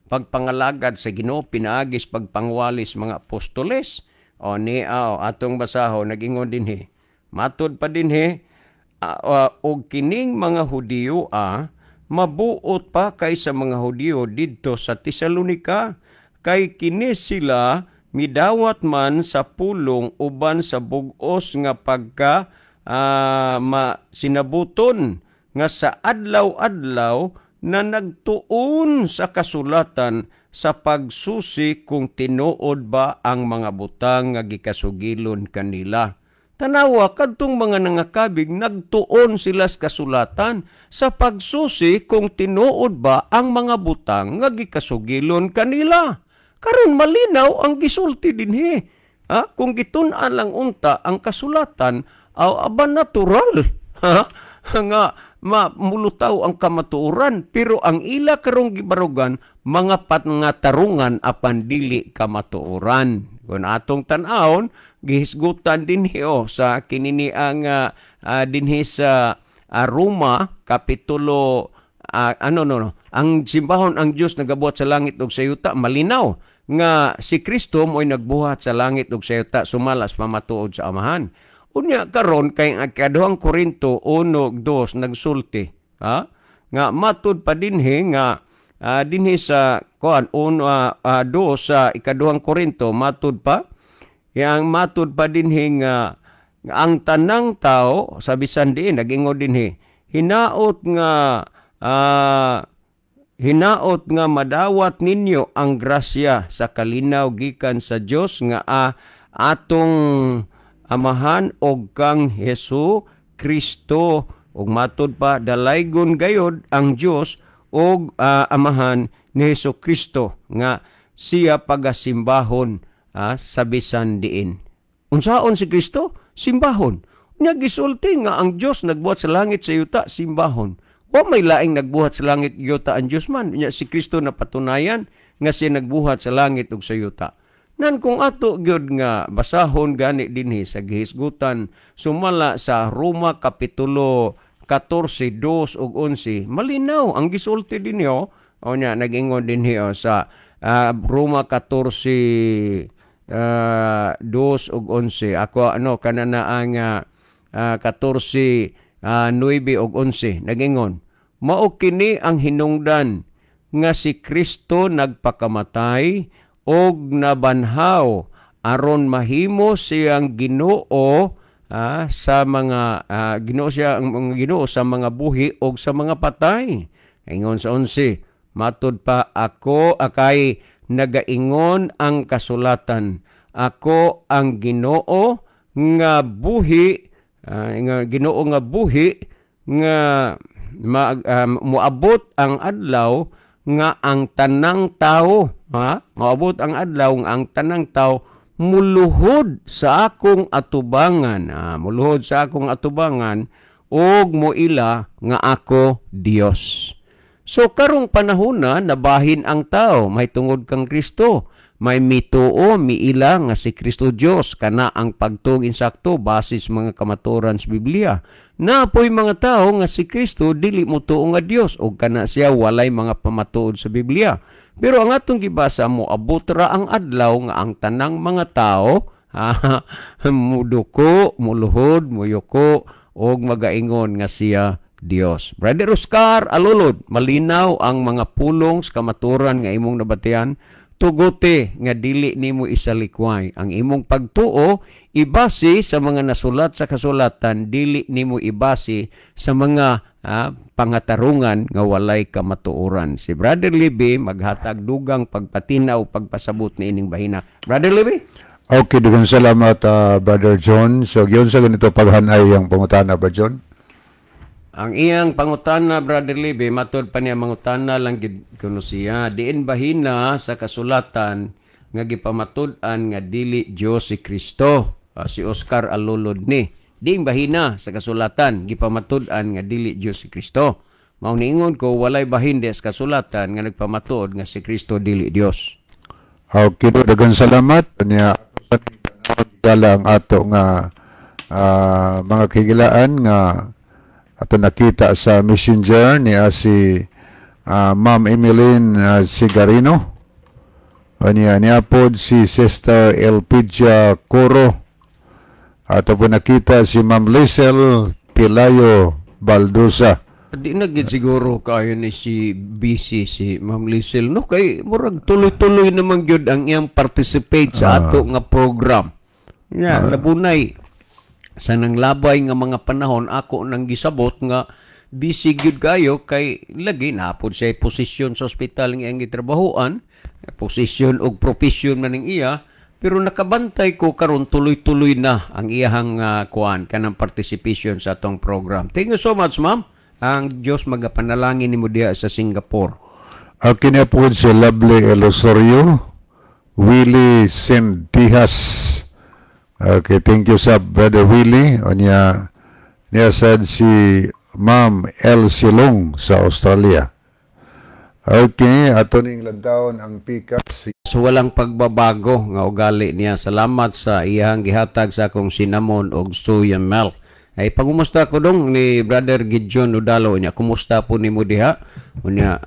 pagpangalagad sa Ginoo pinaagis pagpangwalis mga apostoles. O ni atong basahon, nagingon dinhi. Matud pa dinhi, og kining mga Hudiyo mabuot pa kaysa mga Hudiyo didto sa Tesalonika, kay kini sila midawat man sa pulong uban sa bug-os nga pagka sinabuton nga sa adlaw-adlaw na nagtuon sa kasulatan sa pagsusi kung tinuod ba ang mga butang nga gikasugilon kanila. Tanawa, kadtong mga nangakabig, nagtuon sila sa kasulatan sa pagsusi kung tinuod ba ang mga butang nga gikasugilon kanila. Karon malinaw ang gisulti dinhi. Ha? Kung gitun-an lang unta ang kasulatan, aw aba natural. Ha? Nga mamulutaw ang kamatuoran, pero ang ila karong gibarugan mga pangatarungan apan dili kamatuoran. Kung atong tan-awon, gihisgutan dinhi oh, sa kinini ang dinhi sa Roma kapitulo ano no no ang simbahon ang Dios nagabuhat sa langit ug sa yuta. Malinaw nga si Kristo mo'y nagbuhat sa langit ug sa yuta sumala sa pamatuod sa Amahan. Unya karon kay ang ikaduhang Korinto 1:2 nagsulti, ha? Nga matud pa dinhi nga dinhi sa kuan 1 2 sa ikaduhang Korinto, matud pa yang matud pa dinhi nga ang tanang tao sa bisan diin nagingon dinhi, hinaot nga madawat ninyo ang grasya sa kalinaw gikan sa Dios nga atong Amahan og kang Hesus Kristo, ug matud pa dalaygon gayod ang Dios og Amahan ni Hesus Kristo nga siya pagasimbahon sa bisan diin. Unsaon si Kristo? Simbahon. Nya gisulti nga ang Dios nagbuhat sa langit sa yuta, simbahon. Wa may laing nagbuhat sa langit yuta ang Dios man. Nya si Kristo napatunayan nga siya nagbuhat sa langit ug sa yuta. Nan kung ato gyud nga basahon gani dinhi sa gihisgutan sumala sa Roma kapitulo 14, 2 ug 11, malinaw ang gisulti dinhi oh. O nya nagingon dinhi oh, sa Roma 14, 2 ug 11. Ako ano kanana ang 14, 9 ug 11 nagingon, mao kini ang hinungdan nga si Kristo nagpakamatay og nabanhaw aron mahimo siyang Ginoo sa mga Ginoo siya ang Ginoo sa mga buhi og sa mga patay. Ingon sa 11, matud pa ako akay nagaingon ang kasulatan, ako ang Ginoo nga buhi, nga Ginoo nga buhi nga moabot ang adlaw nga ang tanang tao, moabot ang adlaw nga ang tanang tao muluhod sa akong atubangan, muluhod sa akong atubangan og moila nga ako Dios. So karong panahon na nabahin ang tao may tungod kang Kristo, may mituo miila nga si Kristo Dios, kana ang pagtuo insakto basis mga kamatuoran sa Biblia. Naapoy mga tao nga si Kristo dili motuo nga Dios og kana siya walay mga pamatuod sa Biblia. Pero ang atong gibasa, moabot ra ang adlaw nga ang tanang mga tao muduko, muluhod, muyuko og magaingon nga siya Dios. Brother Oscar Alulod, malinaw ang mga pulong sa kamatuoran nga imong nabatian. Tugote nga dili nimo isalikway ang imong pagtuo, ibase sa mga nasulat sa kasulatan, dili nimo ibase sa mga pangatarungan nga walay kamatuoran. Si Brother Libby maghatag dugang pagpatinaw, pagpasabot ni ining bahina. Brother Libby?
Okay, daghang salamat, Brother John. So, yun sa ganito paghanay ang pangutana, Brother John?
Ang iyang pangutana, Brother Libby, matod pa niya mangutana lang gid kuno siya, diin bahina sa kasulatan nga gipamatud-an nga dili Dios si Kristo? Si Oscar Alulod ni. Diin bahina sa kasulatan gipamatud-an nga dili Dios si Kristo? Mao niingon ko, walay bahin di sa kasulatan nga nagpamatuod nga si Kristo dili Dios.
Okay, daghang salamat. Niya ang ato nga mga kahigalaan nga ato nakita sa Messenger niya si Ma'am Emeline Sigarino. Niya niya pod si Sister Elpidia Coro. Ato po nakita si Ma'am Liesel Pilayo Baldusa.
Di na gid siguro kayo ni si busy si Ma'am Liesel, no, kay murag tuloy-tuloy naman gyud ang iyang participate sa ato nga program. Ya, labunay sa nang labay nga mga panahon ako nang gisabot nga busy gyud kayo kay lagi napod siya posisyon sa ospital nga iyang gitrabahoan, posisyon og profesyon man ning iya, pero nakabantay ko karon tuloy-tuloy na ang iyahang kuan kanang participation sa atong program. Thank you so much, ma'am. Ang Dios magapanalangin nimo diha sa Singapore.
Okay na po si Lovely Elosorio, Willie Sendihas. Okay, thank you sa Brother Willie. O niya, niya said si Ma'am El Silong sa Australia. Okay, ato ning lantawon ang pikas.
So walang pagbabago nga ugali niya. Salamat sa iyang gihatag sa akong cinnamon og soya milk. Ay pangumusta ko dong ni Brother Gideon Udalo niya. Kumusta po nimo diha? Unya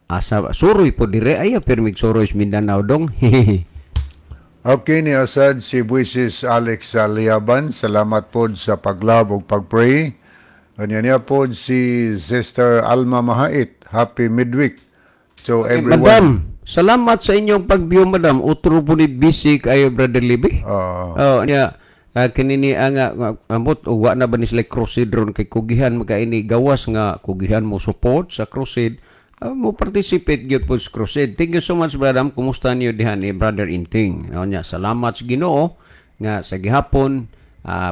asa suroy po dire ay pirmig suroy sa Mindanao dong.
Okay, ni asad si Buisis Alex Liaban. Salamat po sa paglab ug pagpray. Kanya niya po si Sister Alma Mahait. Happy midweek to everyone.
Madam, salamat sa inyong pag-view, madam. Utro po ni busy kayo, Brother Libby. Oh, niya kinini nga ambot wa na ba ni sila crusade ron kay kugihan makaini gawas nga kugihan mo support sa crusade, mo participate gyud po sa crusade. Thank you so much, brother. Kumusta niyo diha ni Brother Inting? No, nya salamat sa Ginoo nga sa gihapon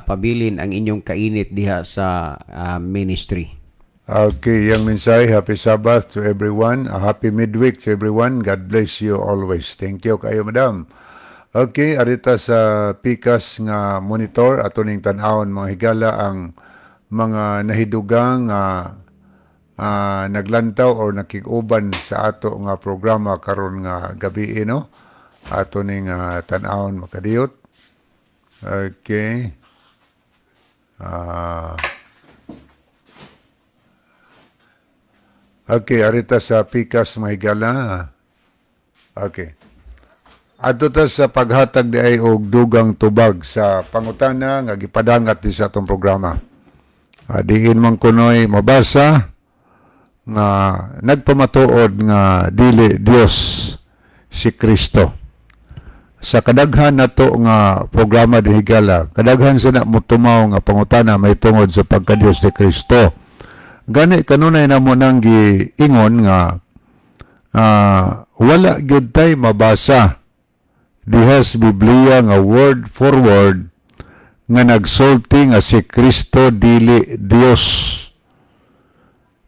pabilin ang inyong kainit diha sa ministry.
Okay, yang mensahe, happy Sabbath to everyone. A happy midweek to everyone. God bless you always. Thank you kayo, madam. Okay, arita sa pikas nga monitor ato ning tan-awon, mga higala, ang mga nahidugang naglantaw or nakig-uban sa ato nga programa karon nga gabi, no. Ato ning tan-awon makadiyot. Okay. Okay, arita sa pikas, mga higala. Okay. Adto ta sa paghatag di ay og dugang tubag sa pangutana nga gipadangat di sa atong programa. Diin man kunoy mabasa nga nagpamatuod nga dili Dios si Kristo. Sa kadaghan nato nga programa di higala, kadaghan sa na motumaw nga pangutana may tungod sa pagka-Dios ni Kristo. Gani kanunay namo nang giingon nga wala gyud tay mabasa diha sa Biblia nga word for word nga nagsulti nga si Kristo dili Dios.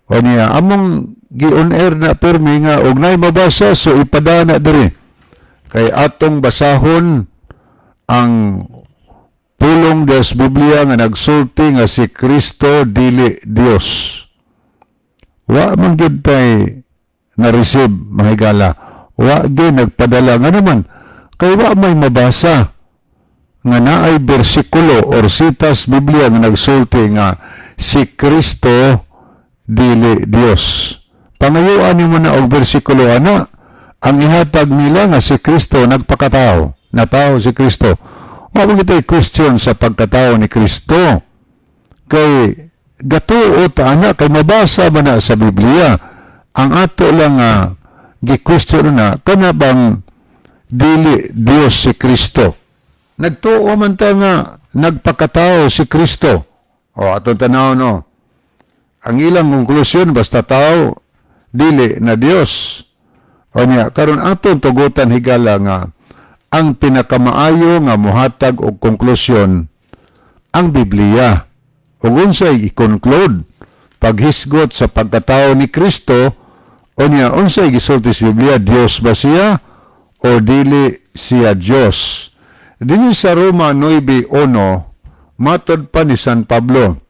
O niya, among gi-on air na permi nga og nay mabasa so ipadana diri. Kay atong basahon ang pulong diha sa Biblia nga nagsulti nga si Kristo dili Dios. Wa man gyud tay na-receive, mga higala. Wa gyud nagpadala nga naman kay wa may mabasa nga naay bersikulo or sitas Biblia nga nagsulti nga si Kristo dili Dios. Pangayuan nimo na og bersikulo ana, ang ihatag nila nga si Kristo nagpakatao, natao si Kristo. Wa man kitay question sa pagkatao ni Kristo. Kay gatuo ta ana kay mabasa ba na sa Biblia. Ang ato lang Gi-question na kana bang dili Dios si Kristo? Nagtuo man ta nga nagpakatao si Kristo. O atong tanaw, no. Ang ilang konklusyon, basta tao, dili na Dios. O niya, karon atong tugutan, higala, nga ang pinakamaayo nga muhatag og konklusyon ang Biblia. Ug unsay i-conclude paghisgot sa pagkatao ni Kristo? O niya, unsay gisulti sa Biblia? Dios ba siya o dili siya Dios? Dinhi sa Roma 9:1, matod pa ni San Pablo,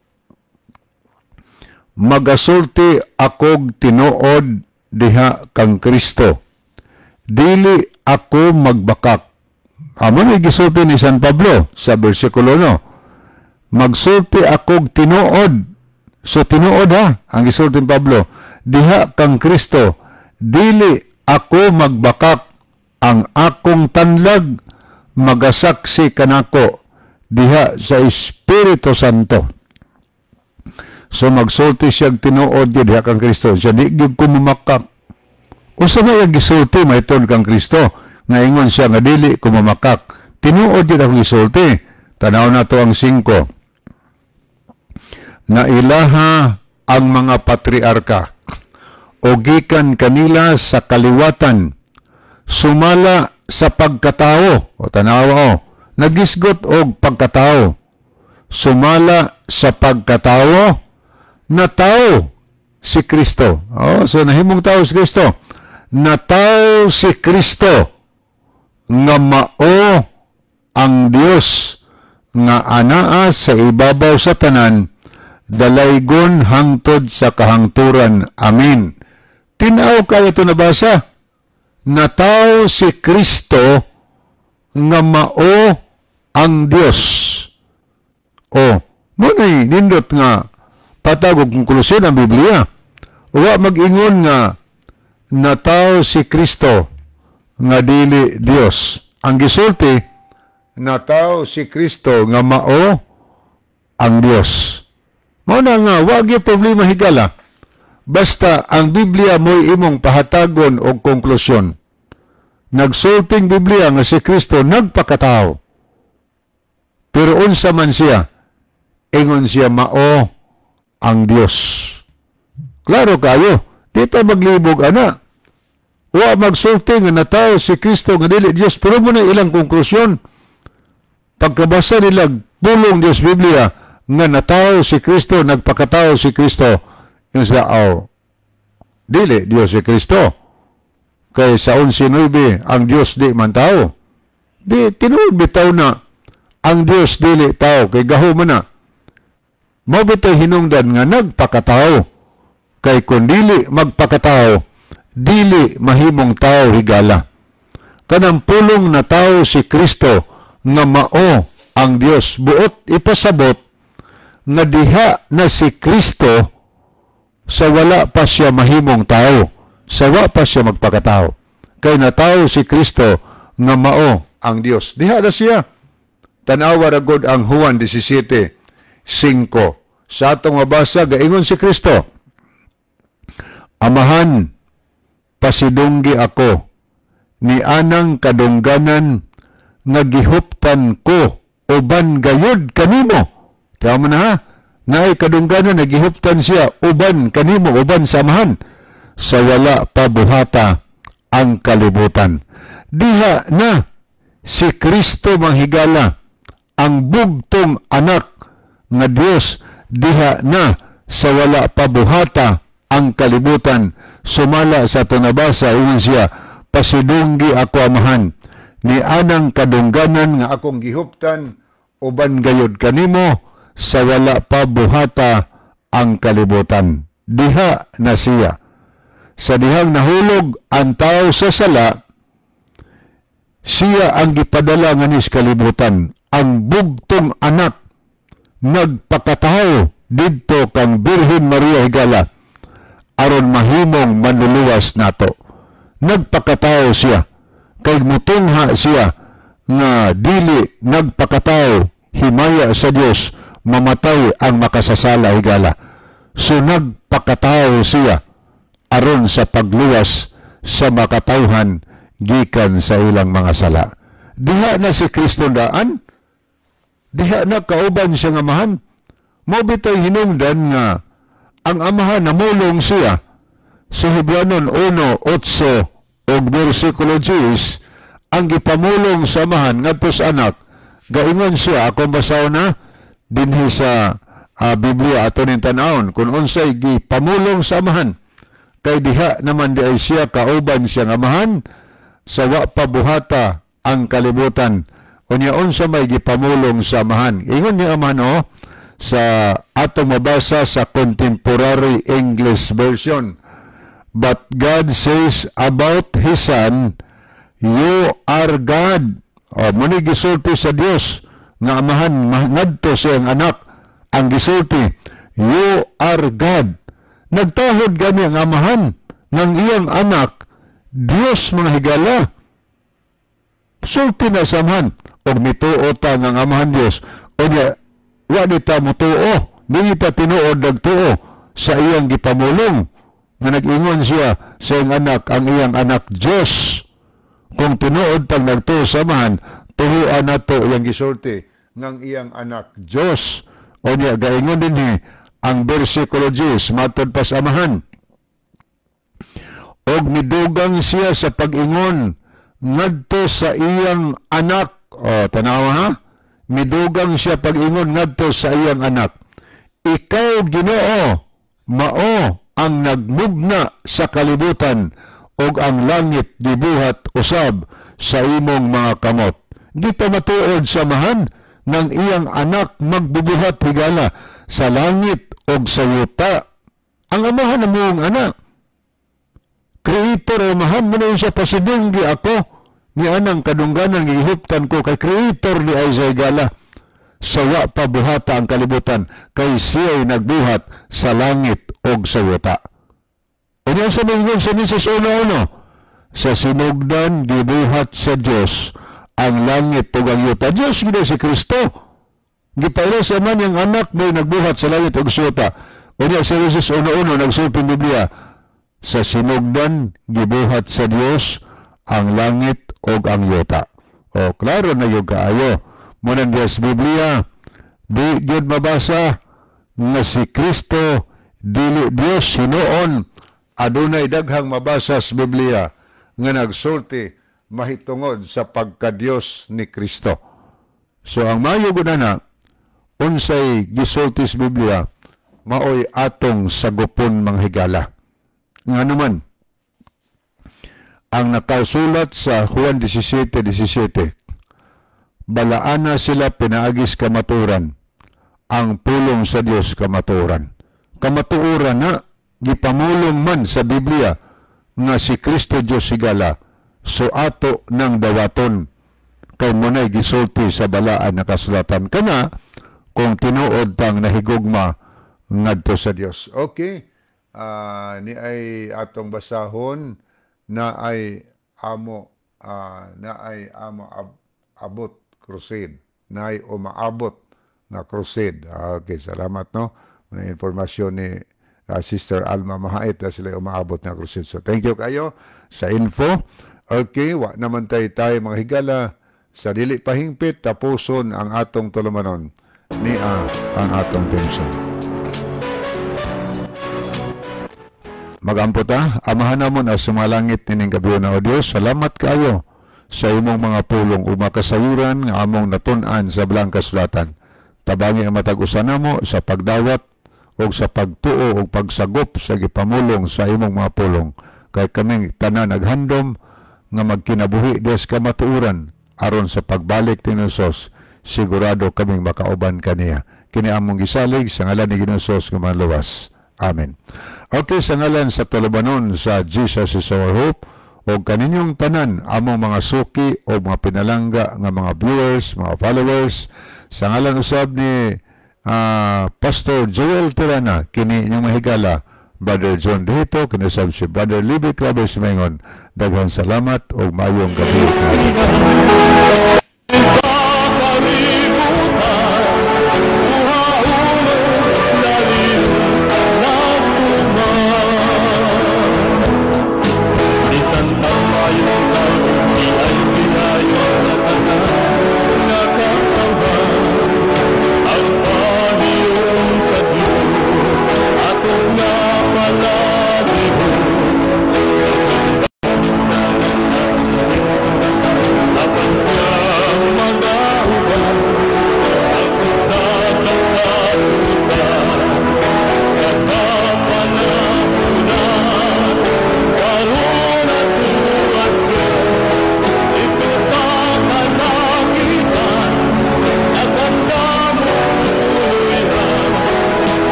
"Magasulti akog tinuod diha kang Kristo. Dili ako magbakak." Amo ni gisulti ni San Pablo sa bersikulo, no. "Magsulti akog tinuod." So tinuod ha ang gisulti ni Pablo diha kang Kristo. "Dili ako magbakak, ang akong tanlag magasaksi kanako diha sa Espiritu Santo." So magsulti siya tinuod diha kang Kristo. Siya, "Di gyud ko mamakak." Usa na yung gisulti mahitungod kang Kristo nga ingon siya nga dili ko mamakak. Tinuod gyud akong gisulti. Tanaw na to ang 5. Na ilaha ang mga patriarka o gikan kanila sa kaliwatan sumala sa pagkatao. O tanawa o, nagisgot og pagkatao. Sumala sa pagkatao na tao si Kristo. Oh, so nahimong tao si Kristo. Natawo si Kristo nga mao ang Dios nga anaa sa ibabaw sa tanan, dalaygon hangtod sa kahangturan. Amen. Tinaw kayo ito nabasa. Natawo si Kristo nga mao ang Dios. O, mao nindot nga patag og konklusyon ang Biblia. Wa mag-ingon nga natawo si Kristo nga dili Dios. Ang gisulti, natawo si Kristo nga mao ang Dios. Mao na nga wa gyud problema, higala. Basta ang Biblia mo'y imong pahatagon og konklusyon. Nagsulting Biblia nga si Kristo nagpakatao. Pero unsa man siya, ingon siya mao ang Dios. Klaro kayo, di ta maglibog ana. Wa magsulti nga natawo si Kristo nga dili Dios, pero mao na ilang konklusyon. Pagkabasa nila pulong Dios Biblia nga natawo si Kristo, nagpakatao si Kristo, yung sila, "Oh, dili Dios si Kristo. Kay sa 11:9, ang Dios di man tao." Di, tinuod bitaw na ang Dios dili tao, kay gaho man na. Mao bitay hinungdan nga nagpakatao. Kay kung dili magpakatao, dili mahimong tao, higala. Kanang pulong na tao si Kristo nga mao ang Dios, buot ipasabot nga diha na si Kristo sa wala pa siya mahimong tao, sa wa pa siya magpakatao. Kay natawo si Kristo nga mao ang Dios. Diha na siya. Tanawa ra gud ang Juan 17:5. Sa atong mabasa, gaingon si Kristo, "Amahan, pasidunggi ako ni anang kadungganan nga gihuptan ko uban gayud kanimo." Tama na ha? Naay kadungganan nga gihuptan siya uban kanimo, uban sa Amahan, sa wala pa buhata ang kalibutan. Diha na si Kristo, manghigala, ang bugtong anak nga Dios, diha na sa wala pa buhata ang kalibutan. Sumala sa ato nabasa, ingon siya, "Pasidunggi ako, Amahan, ni anang kadungganan nga akong gihuptan uban gayud kanimo sa wala pa buhata ang kalibutan." Diha na siya. Sa dihang nahulog ang tao sa sala, siya ang gipadala nga sa kalibutan, ang bugtong anak, nagpakatao didto kang Birhen Maria, higala, aron mahimong manluluwas nato. Nagpakatao siya kay mutungha siya nga dili nagpakatao, himaya sa Dios, mamatay ang makasasala, higala. So nagpakatao siya aron sa pagluwas sa makatawhan gikan sa ilang mga sala. Diha na si Kristo daan, diha na kauban siya nga Amahan. Mao bitay hinungdan nga ang Amahan namulong siya sa Hebreanon 1:8 og bersikulo 10, ang gipamulong sa Amahan ngadto sa anak, gaingon siya, akong basahon na dinhi sa Biblia ato ning tan-awon kung unsay gipamulong sa Amahan, kay diha naman di ay siya kauban siya nga Amahan sa wa pa buhata ang kalibutan. Unya unsa may gipamulong sa Amahan? Ingon niya Amahan, oh, sa atong mabasa sa Contemporary English Version, "But God says about His Son, 'You are God.'" O, muni gisulti sa Dios nga Amahan ngadto sa iyang anak. Ang gisulti, "You are God." Nagtahod gani ang Amahan ng iyang anak, Dios, mga higala. Sulti na sa Amahan. Og mituo ta nga ang Amahan Dios. O niya, wa ni ta mutuo. Dili ta tinuod nagtuo sa iyang gipamulong nga nag-ingon siya sa iyang anak, ang iyang anak Diyos. Kung tinuod tang nagtuo sa Amahan, tuhuan nato iyang gisulti ngang iyang anak Diyos. O niya, gaingon dinhi ang bersikulo 10, matod pa sa Amahan. Og midugang siya sa pag-ingon ngadto sa iyang anak. O, tanawa ha? Midugang siya pag-ingon ngadto sa iyang anak. "Ikaw, Ginoo, mao ang nagmugna sa kalibutan ug ang langit gibuhat usab sa imong mga kamot." Di pa matuod sa Amahan ng iyang anak magbubuhat, higala, sa langit ug sa yuta. Ang Amahan na mong anak. Creator Amahan mo na siya, pasidunggi ako ni anang kadungganan nga gihuptan ko kay creator ni ay sa higala sa wa pa buhata ang kalibutan, kay siya'y nagbuhat sa langit og sa yuta. Unya sa mingon sa Genesis 1:1, sa sinugdan gibuhat sa Dios ang langit ug ang yuta. Dios gid si Kristo. Gipaila sa man yang anak mo nagbuhat sa langit ug sa yuta. Unya sa Genesis 1:1 nagsulti Biblia, sa sinugdan gibuhat sa Dios ang langit ug ang yuta. O klaro na yung kaayo. Muna Diyos Biblia, di gyud mabasa nga si Kristo dili Dios. Hinuon adunay daghang mabasa sa Biblia nga nagsulti mahitungod sa pagka-Dios ni Kristo. So ang mayo gud na unsay gisulti sa Biblia, maoy atong sagupon, mga higala. Nga naman ang nakasulat sa Juan 17:17, balaana sila pinaagis kamaturan, ang pulong sa Dios kamaturan. Kamatuoran na gipamulong man sa Biblia nga si Kristo Dios, higala, so ato nang dawaton kay munay gisulti sa balaan na kasulatan kana kung tinuod tang nahigugma ngadto sa Dios. Okay. Ni ay atong basahon na ay amo na ay amo abot crusade, na ay umaabot na crusade. Okay, salamat, no. Mga impormasyon ni Sister Alma Mahait na sila umaabot na crusade. So thank you kayo sa info. Okay, wa naman tayo tayo, mga higala, sa dili pahingpit tapuson ang atong tulumanon niya ang atong theme song. Magampo ta, Amahan namon na sumalangit nining gabi na o Dios, salamat kayo sa imong mga pulong ug makasayuran nga among natun-an sa Balaan Kasulatan. Tabangi ang matag usa namo sa pagdawat ug sa pagtuo ug pagsagop sa gipamulong sa imong mga pulong. Kay kaming tanan naghandom nga magkinabuhi des kamatuoran aron sa pagbalik ni Hesus sigurado kaming makauban kaniya. Kini among gisalig sa ngalan ni Ginoong Hesus nga manluwas. Amen. Okay, sa ngalan sa tulumanon sa Jesus is Our Hope o kaninyong tanan among mga suki o mga pinalangga nga mga viewers, mga followers, sa ngalan usab ni Pastor Joel Tirana, kini inyong mahigala, Brother John Dehito, kini usab si Brother Libby Claver Simengon. Daghang salamat ug maayong gabi.